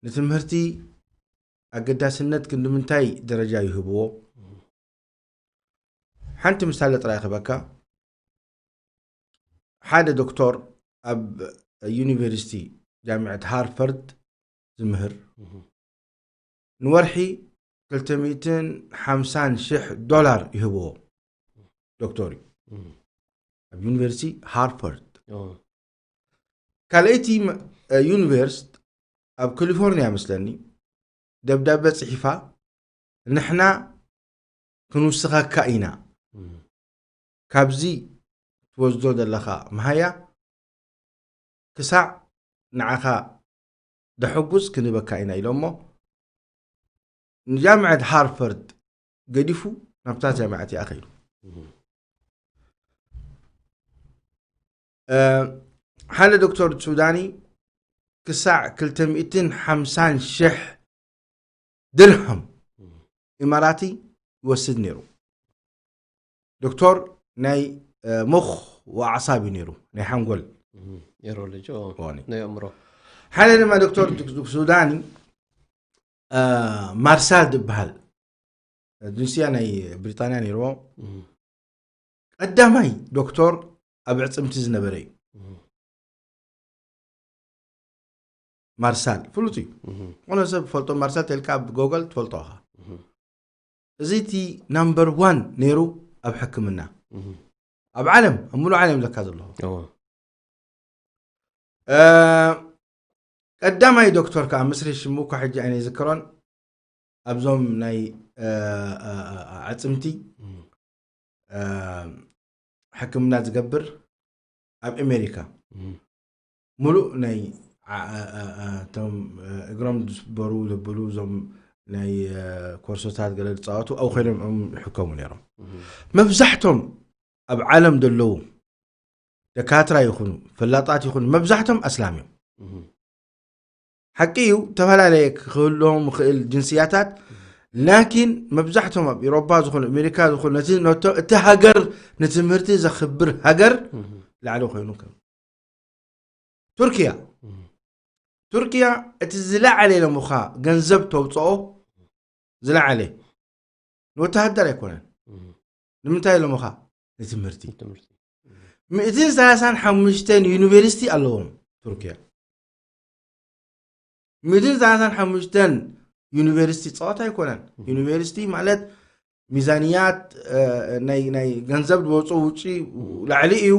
ንትምህርቲ ኣገዳስነት ክንዲ ምንታይ ደረጃ ይህብዎ ሓንቲ ምሳሌ ጥራይ ክበካ ሓደ ዶክተር ኣብ ዩኒቨርሲቲ ጃምዐት ሃርፈርድ ዝምህር ንወርሒ ክልተ ሚእትን ሓምሳን ሽሕ ዶላር ይህብዎ ዶክተር እዩ ኣብ ዩኒቨርሲቲ ሃርፈርድ ካልኣይቲ ዩኒቨርስት ኣብ ካሊፎርኒያ መስለኒ ደብዳበ ፅሒፋ ንሕና ክንውስኸካ ኢና ካብዚ ትወስዶ ዘለኻ መሃያ ክሳዕ ንዓኻ ደሐጉስ ክንህበካ ኢና ኢሎሞ ንጃምዐት ሃርፈርድ ገዲፉ ናብታ ጃምዐት ይኣኸይሉ ሓደ ዶክተር ሱዳኒ ክሳዕ ክልተ ሚእትን ሓምሳን ሽሕ ድርሃም ኢማራቲ ይወስድ ነይሩ ዶክተር ናይ ሙኽ ወኣዕሳብ እዩ ነይሩ፣ ናይ ሓንጎል። ኔሮሎጂ። ናይ ኣእምሮ። ሓደ ድማ ዶክተር ሱዳኒ ማርሳል ዝበሃል፣ ጅንስያ ናይ ብሪጣንያ ነይርዎ። ቀዳማይ ዶክተር ኣብ ዕፅምቲ ዝነበረ እዩ። ማርሳል ፍሉጥ እዩ። ዝኾነ ሰብ ፈልጦ፣ ማርሳል ተልካ ኣብ ጎገል ትፈልጦ ኢኻ። እዚ እቲ ናምበር ዋን ነይሩ ኣብ ሕክምና ኣብ ዓለም፣ ኣብ ሙሉእ ዓለም ለካ ዘለኹ። ቀዳማይ ዶክተር ከዓ ምስሪ ሽሙ እኳ ሕጂ ኣይነ ዝክሮን፣ ኣብዞም ናይ ኣዕፅምቲ ሕክምና ዝገብር ኣብ ኣሜሪካ ሙሉእ ናይ እቶም እግሮም ዝስበሩ ዘብሉ እዞም ናይ ኮርሶታት ገለ ዝፃወቱ ኣብ ኮይኖም እዮም ይሕከሙ ነይሮም። መብዛሕቶም ኣብ ዓለም ዘለዉ ደካትራ ይኹኑ ፈላጣት ይኹኑ መብዛሕቶም ኣስላም እዮም። ሓቂ እዩ፣ ዝተፈላለየ ክህልዎም ይኽእል ጅንስያታት፣ ላኪን መብዛሕቶም ኣብ ኤሮፓ ዝኾኑ ኣሜሪካ ዝኾኑ ነቲ ነቶ እቲ ሃገር ንትምህርቲ ዘኽብር ሃገር ላዕሊ ኮይኑ ከም ቱርኪያ ቱርኪያ እቲ ዝለዓለ ኢሎምኻ ገንዘብ ተውፅኦ ዝለዓለ ንወተሃደር ኣይኮነን። ንምንታይ ኢሎምኻ ንትምህርቲ። ምእትን ሰላሳን ሓሙሽተን ዩኒቨርሲቲ ኣለዎም ቱርኪያ። ምእትን ሰላሳን ሓሙሽተን ዩኒቨርሲቲ ፀዋታ ኣይኮነን። ዩኒቨርሲቲ ማለት ሚዛንያት ናይ ገንዘብ ዝወፁ ውጪ ላዕሊ እዩ።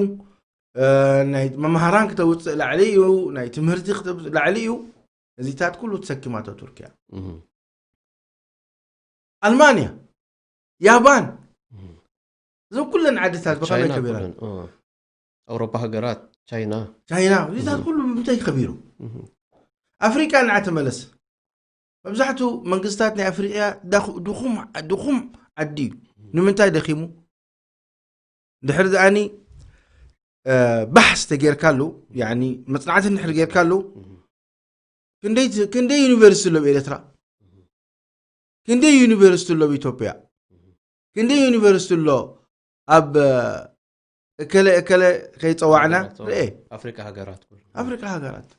ናይ መምሃራን ክተውፅእ ላዕሊ እዩ። ናይ ትምህርቲ ክተውፅእ ላዕሊ እዩ። እዚታት ኩሉ ተሰኪማቶ ቱርኪያ። ኣልማንያ፣ ያባን፣ እዞም ኩለን ዓድታት ብኸመይ ከቢረን? ኣውሮፓ ሃገራት፣ ቻይና። ቻይና፣ እዚታት ኩሉ ብምንታይ ከቢሩ? ኣፍሪቃ ንዓ ተመለስ። መብዛሕቱ መንግስታት ናይ ኣፍሪቃ ድኹም ዓዲ እዩ። ንምንታይ ደኺሙ? ድሕሪ ዝኣኒ ባሕስ ተጌርካሉ፣ መፅናዕቲ እንድሕር ጌርካሉ፣ ክንደይ ዩኒቨርሲቲ ኣሎ ኣብ ኤርትራ? ክንደይ ዩኒቨርሲቲ ኣሎ ኣብ ኢትዮጵያ? ክንደይ ዩኒቨርሲቲ ኣሎ ኣብ እከለ እከለ ከይፀዋዕና ርኤ ኣፍሪካ ሃገራት ኩሉ ኣፍሪካ ሃገራት።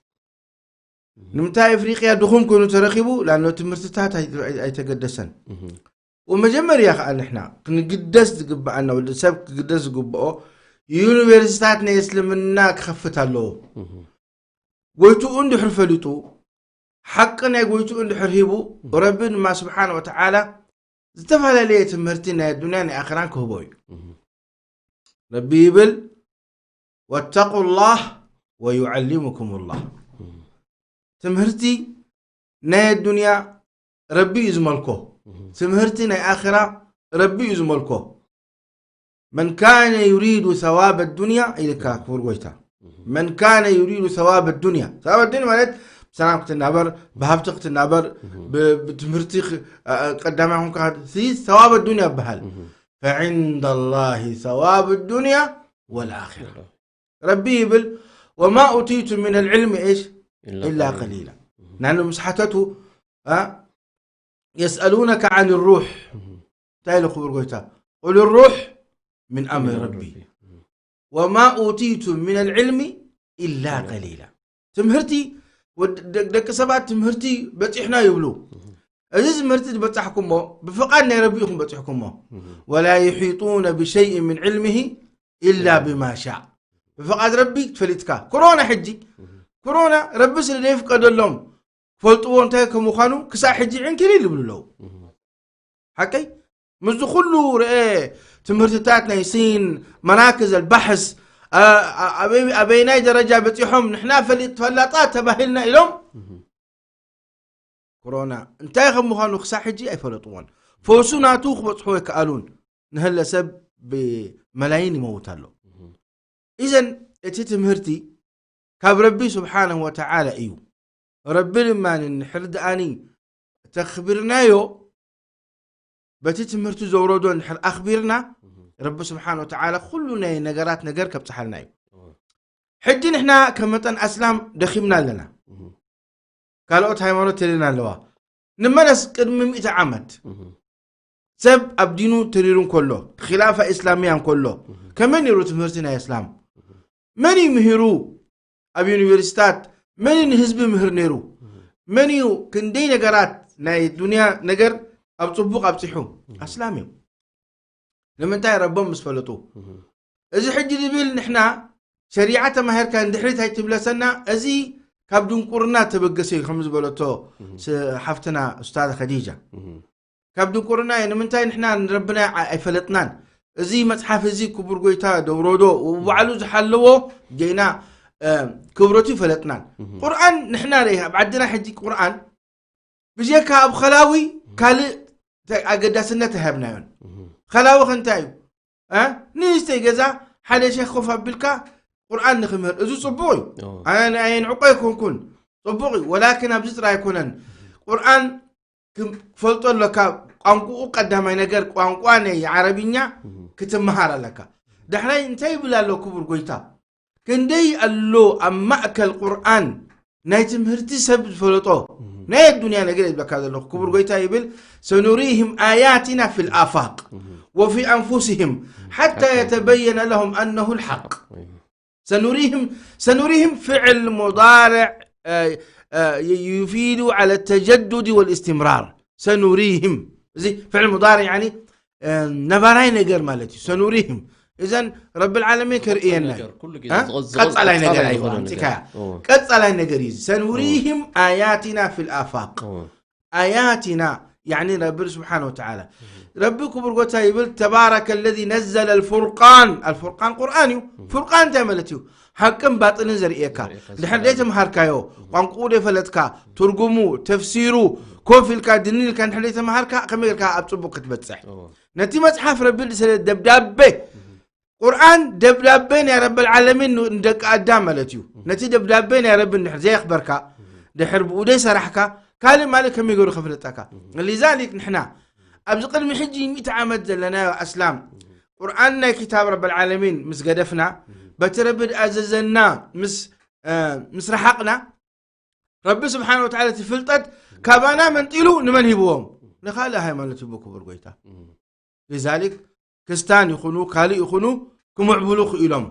ንምንታይ ኣፍሪቅያ ድኹም ኮይኑ ተረኪቡ? ላኖ ትምህርትታት ኣይተገደሰን። ወመጀመርያ ከዓ ንሕና ክንግደስ ዝግብኣና፣ ወዲ ሰብ ክግደስ ዝግብኦ ዩኒቨርሲታት ናይ እስልምና ክኸፍት ኣለዎ። ጎይትኡ እንድሕር ፈሊጡ፣ ሓቂ ናይ ጎይትኡ እንድሕር ሂቡ፣ ረቢ ድማ ስብሓን ወተዓላ ዝተፈላለየ ትምህርቲ ናይ ኣዱንያ ናይ ኣኽራን ክህቦ እዩ። ረቢ ይብል፣ ወተቁ ላህ ወዩዓሊሙኩም ላህ። ትምህርቲ ናይ ኣዱንያ ረቢ እዩ ዝመልኮ። ትምህርቲ ናይ ኣኽራ ረቢ እዩ ዝመልኮ። መን ካነ ዩሪዱ ሰዋብ ኣዱንያ ኢልካ ክቡር ጎይታ፣ መን ካነ ዩሪዱ ሰዋብ ኣዱንያ። ሰዋብ ኣዱንያ ማለት ብሰላም ክትናበር፣ ብሃብቲ ክትናበር፣ ብትምህርቲ ቀዳማይ ኮንካ፣ ሰዋብ ኣዱንያ ይበሃል። ፈዕንዳ ላሂ ሰዋብ ኣዱንያ ወልኣኺራ። ረቢ ይብል፣ ወማ ኡቲቱ ምን ልዕልሚ እሽ ኢላ ቀሊላ። ናኑ ምስ ሓተቱ የስኣሉነካ ዓን ሩሕ፣ እንታይ ኢሉ ክቡር ጎይታ? ቁል ሩሕ ምን ኣምሪ ረቢ ወማ ኡቲቱ ምን ልዕልሚ ኢላ ቀሊላ። ትምህርቲ ደቂ ሰባት ትምህርቲ በፂሕና ይብሉ። እዚ ትምህርቲ ዝበፃሕኩሞ ብፍቓድ ናይ ረቢ ኢኹም በፂሕኩሞ። ወላ ዩሒጡነ ብሸይእ ምን ዕልምሂ ኢላ ብማ ሻእ። ብፍቓድ ረቢ ትፈሊጥካ። ኮሮና ሕጂ ኮሮና ረቢ ስለ ዘይፍቀደሎም ክፈልጥዎ እንታይ ከም ምዃኑ ክሳብ ሕጂ ዕንክሊል ይብሉ ኣለዉ። ሓቀይ ምስዚ ኩሉ ርአ ትምህርትታት ናይ ሲን መራክዝ ኣልባሕስ ኣበይናይ ደረጃ በፂሖም ንሕና ፈላጣት ተባሂልና ኢሎም ኮሮና እንታይ ከም ምዃኑ ክሳብ ሕጂ ኣይፈለጥዎን። ፈውሱ ናቱ ክበፅሑ ኣይከኣሉን። ንህለ ሰብ ብመላይን ይመውት ኣሎ። ኢዘን እቲ ትምህርቲ ካብ ረቢ ስብሓንሁ ወተዓላ እዩ። ረቢ ድማ ንሕር ደኣኒ ተኽቢርናዮ በቲ ትምህርቲ ዘውረዶ ንድሕር ኣኽቢርና ረቢ ስብሓን ወተዓላ ኩሉ ናይ ነገራት ነገር ከብፅሓልና እዩ። ሕጂ ንሕና ከም መጠን ኣስላም ደኺምና ኣለና። ካልኦት ሃይማኖት ተልና ኣለዋ። ንመለስ ቅድሚ ሚእቲ ዓመት ሰብ ኣብ ዲኑ ተሪሩ እንከሎ፣ ኺላፋ ኢስላሚያ እንከሎ፣ ከመይ ነይሩ ትምህርቲ ናይ እስላም? መን እዩ ምሂሩ ኣብ ዩኒቨርሲታት? መን እዩ ንህዝቢ ምህር ነይሩ? መን እዩ ክንደይ ነገራት ናይ ዱንያ ነገር ኣብ ጽቡቕ ኣብጺሑ? ኣስላም እዮም። ንምንታይ? ረቦም ምስ ፈለጡ። እዚ ሕጂ ዝብል ንሕና ሸሪዓ ተማሂርካ ንድሕሪት ኣይትምለሰና፣ እዚ ካብ ድንቁርና ተበገሰ እዩ፣ ከም ዝበለቶ ስ-፣ ሓፍትና ኡስታዝ ኸዲጃ። ካብ ድንቁርና እዩ። ንምንታይ ንሕና ንረብና ዓ-፣ ኣይፈለጥናን? እዚ መጽሓፍ እዚ ክቡር ጎይታ ደውረዶ ባዕሉ ዝሓለዎ ጌና፣ እ፣ ክብረቱ ይፈለጥናን። ቁርኣን ንሕና ርእ ኣብ ዓድና ሕጂ ቁርኣን ብጀካ ኣብ ኸላዊ ካልእ ተ-፣ ኣገዳስነት ኣይሃብናዮን። ኸላዊ ከ እንታይ እዩ? እ? ንእሽተይ ገዛ ሓደ ሸኽ ኮፍ ኣቢልካ ቁርኣን ንኽምህር፣ እዚ ጽቡቕ እዩ። ኣዎ። ኣነ ኣየንዕቆ ኣይኮንኩን፣ ጽቡቕ እዩ። ወላኪን ኣብዚ ጥራይ ኣይኮነን። ቁርኣን ክም-፣ ክፈልጦ ኣለካ። ቋንቋኡ ቀዳማይ ነገር፣ ቋንቋ ናይ ዓረብኛ ክትመሃር ኣለካ። ዳሕራይ እንታይ ይብል ኣሎ ክቡር ጎይታ? ክንደይ ኣሎ ኣብ ማእከል ቁርኣን ናይ ትምህርቲ ሰብ ዝፈለጦ ናይ ኣዱንያ ነገር ይብለካ ዘለኹ። ክቡር ጎይታ ይብል፣ "ሰኑሪህም ኣያቲና ፊል ኣፋቅ ወፊ ኣንፉሲህም ሓታ የተበየነ ለሁም ኣነሁ ልሓቅ።" ሰኑሪህም፣ ሰኑሪህም ፍዕል ሙዳርዕ፣ እ፣ እ፣ ዩፊዱ ዐለ ተጀዱድ ወልእስትምራር። ሰኑሪህም፣ እዚ ፍዕል ሙዳርዕ ያኒ፣ እ፣ ነባራይ ነገር ማለት እዩ። ሰኑሪህም፣ እዘን ረብል ዓለሚን ከርእየና እዩ። ነገር፣ ኩሉ ግዜ እ? ዝቐ-፣ ዝቐ-፣ ቀጻላይ ነገር ቀጻላይ ኣይዋ፣ ዝኾነ ኣምጺካያ። ነገር። እዎ። ቀጻላይ ነገር እዩ። ሰኑሪህም ኣያቲና ፊል ኣፋቅ። እዎ። ኣያቲና፣ ያኒ ረቢ ስብሓነ ወተዓላ። ረቢ ክቡር ጎታ ይብል፣ "ተባረከ ለዚ ነዘለ ኣልፉርቃን።" ኣልፉርቃን ቁርኣን እዩ። ፉርቃን እንታይ ማለት እዩ? ሓቅን ባጥልን ዘርእየካ። ዘርእየካ ድሕር ዝፈላሊ። ዘይተምሃርካዮ፣ ቋንቋኡ ዘይፈለጥካ፣ ትርጉሙ፣ ተፍሲሩ፣ ኮፍ ኢልካ፣ ድንን ኢልካ፣ ድሕር ዘይተምሃርካ፣ ከመይ ጌርካ ኣብ ጽቡቕ ክትበጽሕ? እዎ። ነቲ መጽሓፍ ረቢ ስለ ደብዳቤ ቁርኣን ደብዳቤ ናይ ረብል ዓለሚን ን-፣ ንደቂ ኣዳም ማለት እዩ። ነቲ ደብዳቤ ናይ ረቢ እንድሕር ዘየኽበርካ፣ ድሕር ብኡ ዘይሰራሕካ፣ ካልእ ማለት ከመይ ገይሩ ከፍለጠካ? ሊዛሊክ ንሕና ኣብዚ ቅድሚ ሕጂ ሚእቲ ዓመት ዘለናዮ ኣስላም፣ ቁርኣን ናይ ክታብ ረብል ዓለሚን ምስ ገደፍና፣ በቲ ረቢ ዝኣዘዘና ምስ፣ እ፣ ምስ ረሓቕና፣ ረቢ ስብሓነ ወተዓላ እቲ ፍልጠት ካባና መንጢሉ ንመን ሂብዎም? ንኻልእ ሃይማኖት ሂቡ ክቡር ጎይታ። ሊዛሊክ ክስታን ይኹኑ ካልእ ይኹኑ ክምዕብሉ ክኢሎም።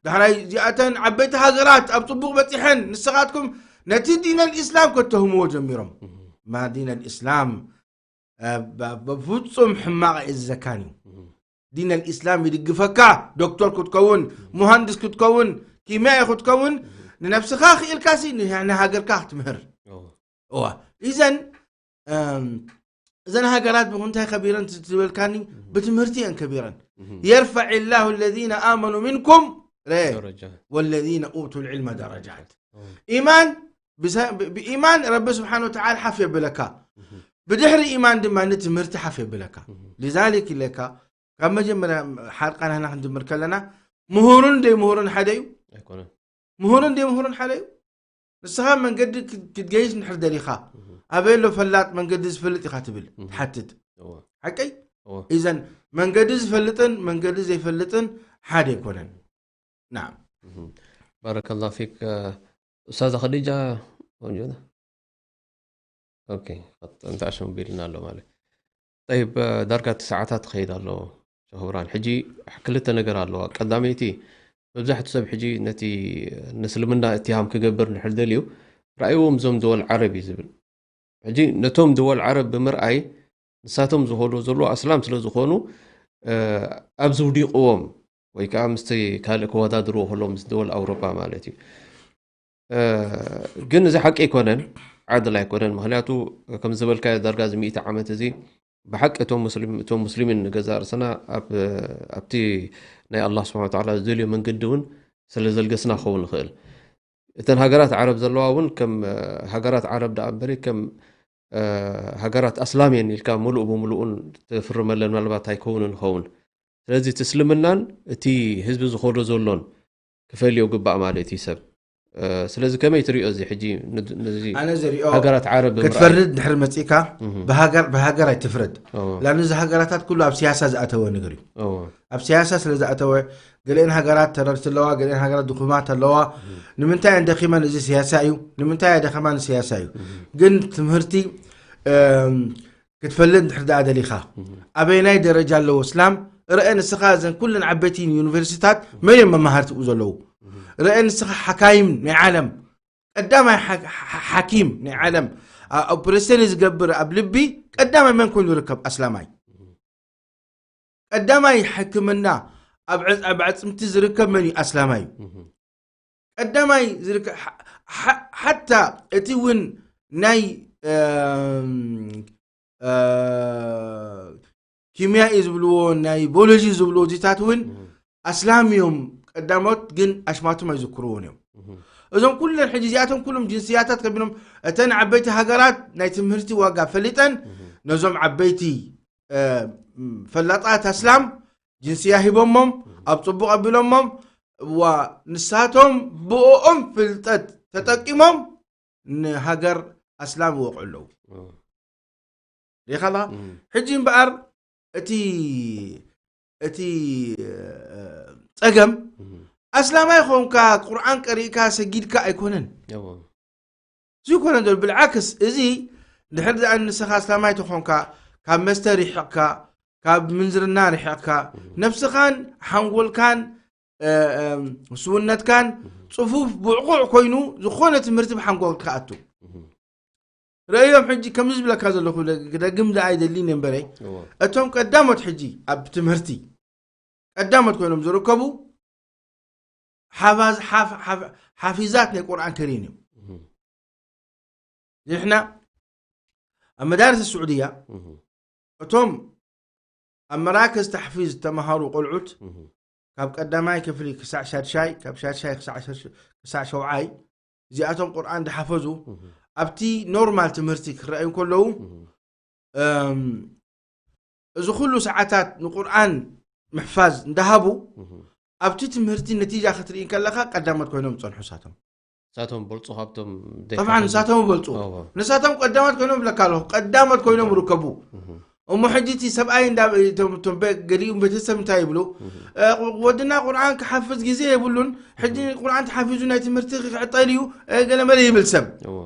ዳሕራይ እዚኣተን ዓበይቲ ሃገራት ኣብ ጽቡቕ በጺሐን፣ ንስኻትኩም ነቲ ዲን ኣልኢስላም ከተህምዎ ጀሚሮም። ማ ዲን ኣልኢስላም፣ እ፣ ብ-፣ ብፍጹም ሕማቕ ኣየእዝዘካን እዩ። ዲን ኣልኢስላም ይድግፈካ፣ ዶክተር ክትከውን፣ ሙሃንድስ ክትከውን፣ ኪምያኢ ክትከውን፣ ንነብስኻ ክኢልካሲ ን-፣ ንሃገርካ ክትምህር። እዎ። እዋ፣ ኢዘን፣ እም፣ እዘን ሃገራት ብምንታይ ከቢረን ት-፣ ትበልካኒ? ብትምህርቲ እየን ከቢረን። የርፈዕ ላሁ ለዚነ ኣመኑ ሚንኩም፣ ረ፣ ደረጃ። ወለዚነ ኡቱ ልዕልመ ደረጃት። እዎ። ኢማን፣ ብሰ-፣ ብ-፣ ብኢማን ረቢ ስብሓነ ወተዓላ ሓፍ የብለካ። ብድሕሪ ኢማን ድማ ንትምህርቲ ሓፍ የብለካ። ሊዛሊክ ኢለካ፣ ካብ መጀመርያ ሓርቃናና ክንጅምር ከለና፣ ምሁርን ዘይምሁርን ሓደ እዩ? ኣይኮነን። ምሁርን ዘይምሁርን ሓደ እዩ? ንስኻ መንገዲ ክት-፣ ክትገይሽ እንድሕር ደሊኻ፣ ኣበይ ኣሎ ፈላጥ መንገዲ ዝፈልጥ ኢኻ ትብል፣ ትሓትት። እዎ። ሓቀይ? እዎ። ኢዘን መንገዲ ዝፈልጥን መንገዲ ዘይፈልጥን ሓደ ኣይኮነን። ናም። ባረከላሁ ፊክ። ኡስታዛ ኸዲጃ፣ ቆንጆ ነ-፣ ኦኬ፣ ቀጥ-፣ እንተ ኣሸምቢልና ኣሎ ማለት። ጠይብ፣ ዳርጋ እቲ ሰዓታት ትኸይድ ኣሎ፣ ሸኽ ብርሃን። ሕጂ ክልተ ነገር ኣለዋ። ቀዳመይቲ፣ መብዛሕትኡ ሰብ ሕጂ ነቲ ንእስልምና እትሃም ክገብር እንድሕር ደልዩ፣ ራእይዎም እዞም ድወል ዓረብ እዩ ዝብል። ሕጂ ነቶም ድወል ዓረብ ብምርኣይ፣ ንሳቶም ዝኸዱ ዘለዉ ኣስላም ስለ ዝኾኑ፣ እ፣ ኣብ ዝውዲቕዎም ወይ ከዓ ምስቲ ካልእ ክወዳድርዎ ከለዉ፣ ምስ ድወል ኣውሮጳ ማለት እዩ። እ፣ ግን እዚ ሓቂ ኣይኮነን፣ ዓድል ኣይኮነን። ምኽንያቱ፣ ከም ዝበልካዮ፣ ዳርጋ እዚ ሚእቲ ዓመት እዚ ብሓቂ እቶም ሙስሊም፣ እቶም ሙስሊሚን ንገዛእ ርእስና ኣብ፣ ኣብቲ ናይ ኣላህ ስብሓነ ወተዓላ ዝደልዮ መንገዲ እውን ስለ ዘልገስና ክኸውን ይኽእል። እተን ሃገራት ዓረብ ዘለዋ እውን ከም፣ እ፣ ሃገራት ዓረብ ደኣ እምበሪ፣ ከም፣ እ፣ ሃገራት ኣስላም እየን ኢልካ ምሉእ ብምሉእን ትፍርመለን ምናልባት ኣይከውንን ይኸውን። ስለዚ እቲ እስልምናን እቲ ህዝቢ ዝኸዶ ዘሎን ክፈልዮ ግባእ ማለት እዩ ሰብ። እ፣ ስለዚ ከመይ ትሪኦ እዚ ሕጂ ን-፣ ነዚ ኣነ ዝሪኦ ሃገራት ዓረብ ብምርኣይ? ክትፈርድ ድሕሪ መጺእካ እህ። ብሃገር፣ ብሃገር ኣይትፍረድ። እዎ። ላን እዚ ሃገራታት ኩሉ ኣብ ሲያሳ ዝኣተወ ነገር እዩ። እዎ። ኣብ ሲያሳ ስለ ዝኣተወ፣ ገሊአን ሃገራት ተረርቲ ኣለዋ፣ ገሊአን ሃገራት ድኹማት ኣለዋ። እህ። ንምንታይ እየን ደኺመን? እዚ ሲያሳ እዩ። ንምንታይ እያ ደኸማን? ሲያሳ እዩ። እህ። ግን ትምህርቲ፣ እም፣ ክትፈልጥ እንድሕር ደኣ ደሊኻ፣ ኣበየናይ ደረጃ ኣለዎ እስላም? ርአ ንስኻ፣ እዘን ኩለን ዓበይቲ ዩኒቨርሲታት መን እዮም መማህርቲኡ ዘለዉ? ርአ ንስኻ፣ ሓካይም ናይ ዓለም፣ ቀዳማይ ሓ- ሓ- ሓኪም ናይ ዓለም፣ ኣ- ኦፕሬሽን ዝገብር ኣብ ልቢ ቀዳማይ መን ኮይኑ ይርከብ? ኣስላማይ። ቀዳማይ ሕክምና ኣብ ዕጽ- ኣብ ኣዕጽምቲ ዝርከብ መን እዩ? ኣስላማይ እዩ። ቀዳማይ ዝርከ ሓ- ሓ- ሓታ እቲ እውን ናይ እም፣ እ፣ ኪምያ እዩ ዝብልዎ፣ ናይ ቦሎጂ ዝብልዎ እዚታት እውን ኣስላም እዮም ቀዳሞት፣ ግን ኣሽማቶም ኣይዝክርዎን እዮም። እዞም ኩለን ሕጂ እዚኣቶም ኩሎም ጅንስያታት ከቢኖም፣ እተን ዓበይቲ ሃገራት ናይ ትምህርቲ ዋጋ ፈሊጠን ነዞም ዓበይቲ እ፣ ፈላጣት ኣስላም ጅንስያ ሂቦሞም፣ ኣብ ጽቡቕ ኣቢሎሞም፣ ዋ ንሳቶም ብኦም ፍልጠት ተጠቂሞም ንሃገር ኣስላም ይወቕዑ ኣለዉ። ሪኻላ? ሕጂ እምበኣር እቲ እቲ እ፣ ጸገም ኣስላማይ ኾንካ ቁርኣን ቀሪእካ ሰጊድካ ኣይኮነን። እዚ ይኮነ ዘሎ። ብልዓክስ፣ እዚ ድሕር ደኣ ንስኻ ኣስላማይ ተኾንካ፣ ካብ መስተ ርሒቕካ፣ ካብ ምንዝርና ርሒቕካ፣ ነብስኻን ሓንጎልካን እ፣ እ፣ ስውነትካን ጽፉፍ ብዕቑዕ ኮይኑ ዝኾነ ትምህርቲ ብሓንጎልካ ኣቱ። ረእዮም ሕጂ ከምዚ ዝብለካ ዘለኹ፣ ክደግም ደኣ ኣይደልን እየ እምበረይ፣ እቶም ቀዳሞት ሕጂ ኣብ ትምህርቲ ቀዳሞት ኮይኖም ዝርከቡ ሓፋዝ- ሓፍ- ሓፍ- ሓፊዛት ናይ ቁርኣን ከሪም እዮም። ንሕና ኣብ መዳርስ ስዑድያ እቶም ኣብ መራክዝ ተሕፊዝ ዝተምሃሩ ቆልዑት ካብ ቀዳማይ ክፍሊ ክሳዕ ሻድሻይ፣ ካብ ሻድሻይ ክሳዕ ሸሽ- ክሳዕ ሸውዓይ እዚኣቶም ቁርኣን ዝሓፈዙ ኣብቲ ኖርማል ትምህርቲ ክረኣዩ ከለዉ እም፣ እዚ ኩሉ ሰዓታት ንቁርኣን ምሕፋዝ እንዳሃቡ ኣብቲ ትምህርቲ ነቲጃ ክትርኢ ከለኻ ቀዳሞት ኮይኖም ዝጸንሑ ንሳቶም። ንሳቶም በልጹ ካብቶም ጠብዓን ዘይሓፈዙ። ንሳቶም ይበልጹ። እወ። ንሳቶም ቀዳሞት ኮይኖም ብለካ ኣለኹ፣ ቀዳሞት ኮይኖም ይርከቡ። እሞ ሕጂ እቲ ሰብኣይ እንዳ- እቶም- እቶም በ- ገሊኡ ቤተሰብ እንታይ ይብሉ? እ፣ ወድና ቁርኣን ክሓፍዝ ግዜ የብሉን፣ ሕጂ ቁርኣን ተሓፊዙ ናይ ትምህርቲ ክዕጠል እዩ፣ እ፣ ገለ መለ ይብል ሰብ። እወ።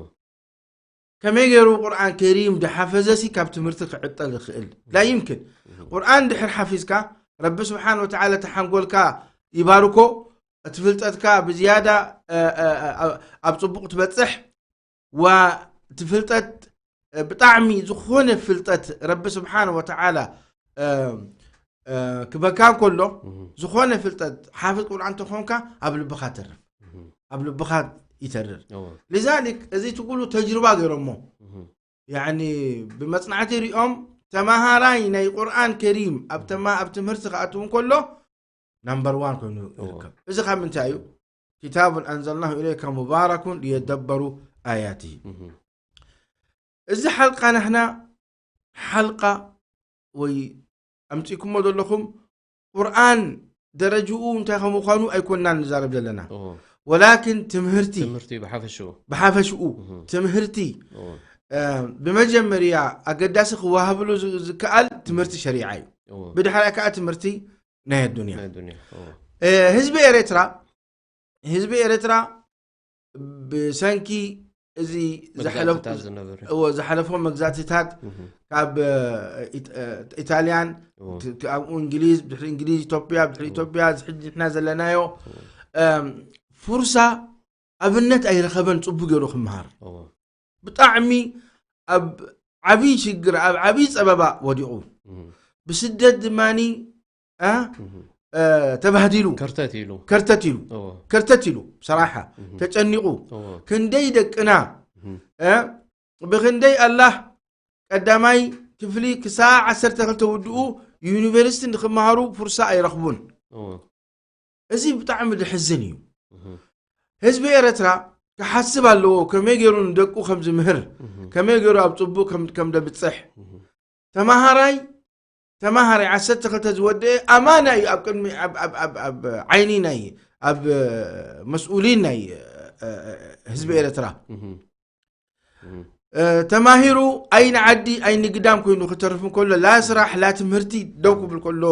ከመይ ገይሩ ቁርኣን ከሪም ድሓፈዘሲ ካብ ትምህርቲ ክዕጠል ይኽእል? ላ ይምክን። ቁርኣን ድሕር ሓፊዝካ ረቢ ስብሓን ወተዓላ ተሓንጎልካ ይባርኮ፣ እቲ ፍልጠትካ ብዝያዳ እ፣ እ፣ እ፣ ኣብ ጽቡቕ ትበጽሕ፣ ዋ እቲ ፍልጠት እ፣ ብጣዕሚ ዝኾነ ፍልጠት ረቢ ስብሓን ወተዓላ እ፣ እ፣ ክበካ እንከሎ ዝኾነ ፍልጠት ሓፍዝ ቁርኣን እንተኾንካ ኣብ ልብኻ ተርፍ፣ ኣብ ልብኻ ይተርር። እወ። لذلك እዚ ትጉሉ ተጅርባ ገይሮሞ እህ። ያኒ ብመጽናዕቲ ሪኦም ተማሃራይ ናይ ቁርኣን ከሪም ኣብ ተማ- ኣብ ትምህርቲ ክኣትው እንከሎ ናምበር ዋን ኮይኑ እዎ። ይርከብ። እዚ ካብ ምንታይ እዩ? كتاب أنزلناه إليك مبارك ليدبروا آياته እህ። እዚ ሓልቃ ናህና ሓልቃ ወይ ኣምጺእኩሞ ዘለኹም ቁርኣን ደረጅኡ እንታይ ከም ምዃኑ ኣይኮንናን ንዛረብ ዘለና። እዎ። ወላኪን ትምህርቲ ትምህርቲ ብሓፈሽኡ። ብሓፈሽኡ እህ። ትምህርቲ እዎ። እ፣ ብመጀመርያ ኣገዳሲ ክወሃብሉ ዝ- ዝከኣል ትምህርቲ ሸሪዓ እዩ። እዎ። ብድሕሪኣ ከዓ ትምህርቲ ናይ ኣዱንያ። ናይ ኣዱንያ። እዎ። እ፣ ህዝቢ ኤርትራ ህዝቢ ኤርትራ ብሰንኪ እዚ መግዛእትታት ዝሓለፍ- ዝነበረ። እዎ፣ ዝሓለፎ መግዛእትታት እህ። ካብ እ፣ ኢት- እ፣ ኢታልያን እዎ። ት- ት- ኣብኡ እንግሊዝ፣ ብድሕሪ እንግሊዝ ኢትዮጵያ፣ ብድሕሪ እዎ። ኢትዮጵያ እዚ ሕጂ ንሕና ዘለናዮ እም፣ ፉርሳ ኣብነት ኣይረኸበን ጽቡቅ ገይሩ ክመሃር። እዎ። ብጣዕሚ ኣብ ዓብዪ ሽግር፣ ኣብ ዓብዪ ጸበባ ወዲቑ። እህ። ብስደት ድማኒ እ፣ እህ። እ፣ ተባህዲሉ። ከርተት ኢሉ። ከርተት ኢሉ። እዎ። ከርተት ኢሉ ሰራሓ እህ። ተጨኒቑ። እዎ። ክንደይ ደቅና እህ። እ፣ ብክንደይ ኣላህ ቀዳማይ ክፍሊ ክሳዕ ዓሰርተ ክልተ ውድኡ ዩኒቨርሲቲ ንክመሃሩ ፍርሳ ኣይረኽቡን። እዎ። እዚ ብጣዕሚ ድሕዝን እዩ። እህ። ህዝቢ ኤርትራ ክሓስብ ኣለዎ፣ ከመይ ገይሩ ንደቁ ከም ዝምህር፣ እህ። ከመይ ገይሩ ኣብ ጽቡቕ ከም- ከም ደብጽሕ። እህ። ተማሃራይ ተማሃራይ ዓሰርተ ክልተ ዝወደአ ኣማና እዩ ኣብ ቅድሚ ኣብ- ኣብ- ኣብ- ኣብ ዓይኒ ናይ ኣብ መስኡሊን ናይ እ- እ- ህዝቢ ኤርትራ እህ። እህ። እ፣ ተማሂሩ ኣይኒ ዓዲ ኣይኒ ግዳም ኮይኑ ክተርፍ እንከሎ ላ ስራሕ ላ ትምህርቲ ደው ክብል ከሎ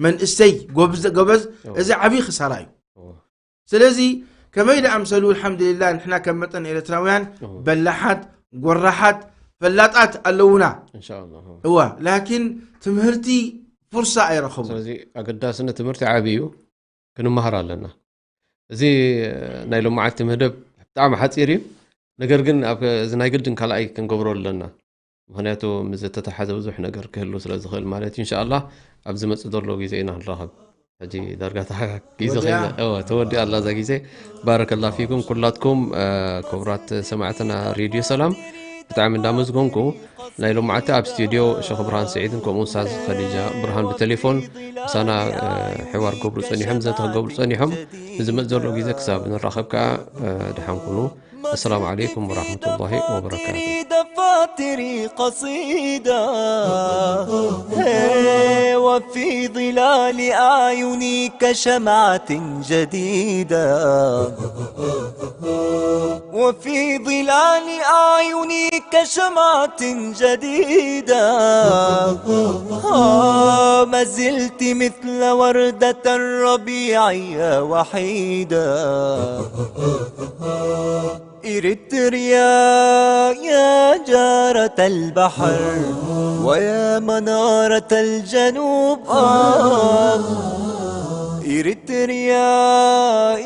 መንእሰይ ጎብዘ- ጎበዝ እዎ። እዚ ዓብዪ ክሳራ እዩ። እዎ። ስለዚ ከመይ ደኣ ምሰሉ ኣልሓምዱሊላ ንሕና ከም መጠን ኤርትራውያን እዎ። በላሓት ጎራሓት ፈላጣት ኣለውና። እንሻላ። እዋ ላኪን ትምህርቲ ፍርሳ ኣይረኸቡ። ስለዚ ኣገዳስነት ትምህርቲ ዓብዪ እዩ፣ ክንመሃር ኣለና። እዚ ናይ ሎማዓቲ መደብ ብጣዕሚ ሓፂር እዩ። ነገር ግን ኣብ እዚ ናይ ግድን ካልኣይ ክንገብሮ ኣለና። ምክንያቱ ምስ ዝተተሓዘ ብዙሕ ነገር ክህሉ ስለ ዝኽእል ማለት እዩ። እንሻላ ኣብ ዝመፅእ ዘሎ ግዜ ኢና ንራኸብ። ሕጂ ዳርጋ ተሓ- ግዜ ወዲኣ። ኸይና እወ ተወዲኣ ኣላ እዛ ግዜ። ባረከላ ፊኩም ኩላትኩም። ክቡራት ሰማዕትና ሬድዮ ሰላም ብጣዕሚ እንዳመዝጎንኩ፣ ናይ ሎማዓቲ ኣብ ስቱድዮ ሸኽ ብርሃን ስዒድን ከምኡ ሳዝ ኸዲጃ ብርሃን ብቴሌፎን ምሳና ሕዋር ክገብሩ ፀኒሖም፣ ዘተ ክገብሩ ፀኒሖም። ንዝመፅ ዘሎ ግዜ ክሳብ ንራኸብ ከዓ ድሓን ኩኑ። السلام عليكم ورحمة الله وبركاته. دفاتري قصيدة، هي وفي ظلال أعيني كشمعة جديدة، وفي ظلال أعيني كشمعة جديدة. آه، ما زلت مثل وردة الربيع يا وحيدة. إريتريا يا جارة البحر، ويا منارة الجنوب، آه. إريتريا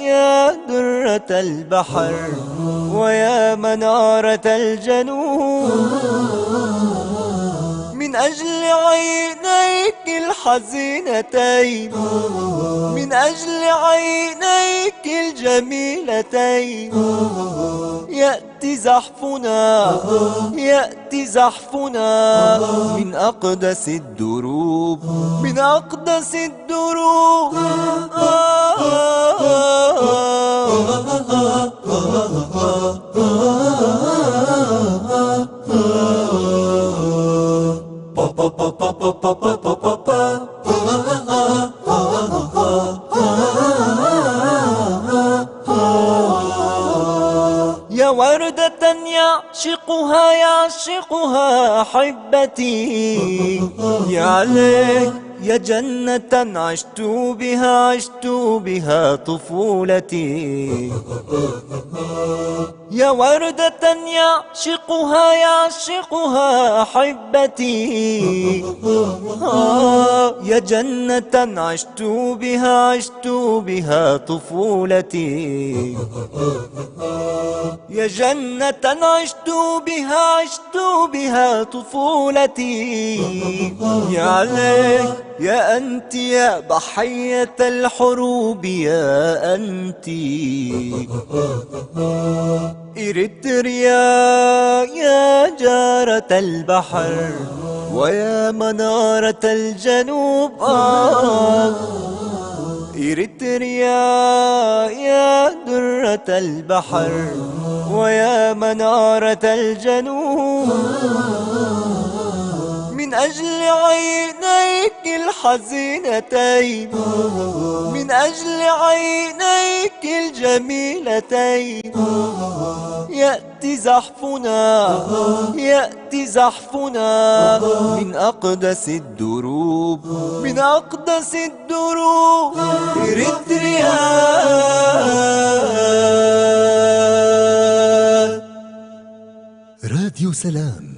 يا درة البحر، ويا منارة الجنوب. من أجل عينيك الحزينتين، من أجل عينيك الجميلتين، يأتي زحفنا، يأتي زحفنا من أقدس الدروب، من أقدس الدروب. يا وردة يعشقها، يعشقها أحبتي. يا ليل، يا جنة عشت بها، عشت بها طفولتي. يا وردة يعشقها، يعشقها أحبتي. آه، يا جنة عشت بها، عشت بها طفولتي. يا جنة عشت بها، عشت بها طفولتي. يا ليل، يا أنت يا ضحية الحروب، يا أنت. إريتريا يا جارة البحر، ويا منارة الجنوب، آه. إريتريا يا درة البحر، ويا منارة الجنوب. من أجل عينيك الحزينتين، من أجل عينيك الجميلتين، يأتي زحفنا، يأتي زحفنا من أقدس الدروب، من أقدس الدروب. إريتريا. راديو سلام.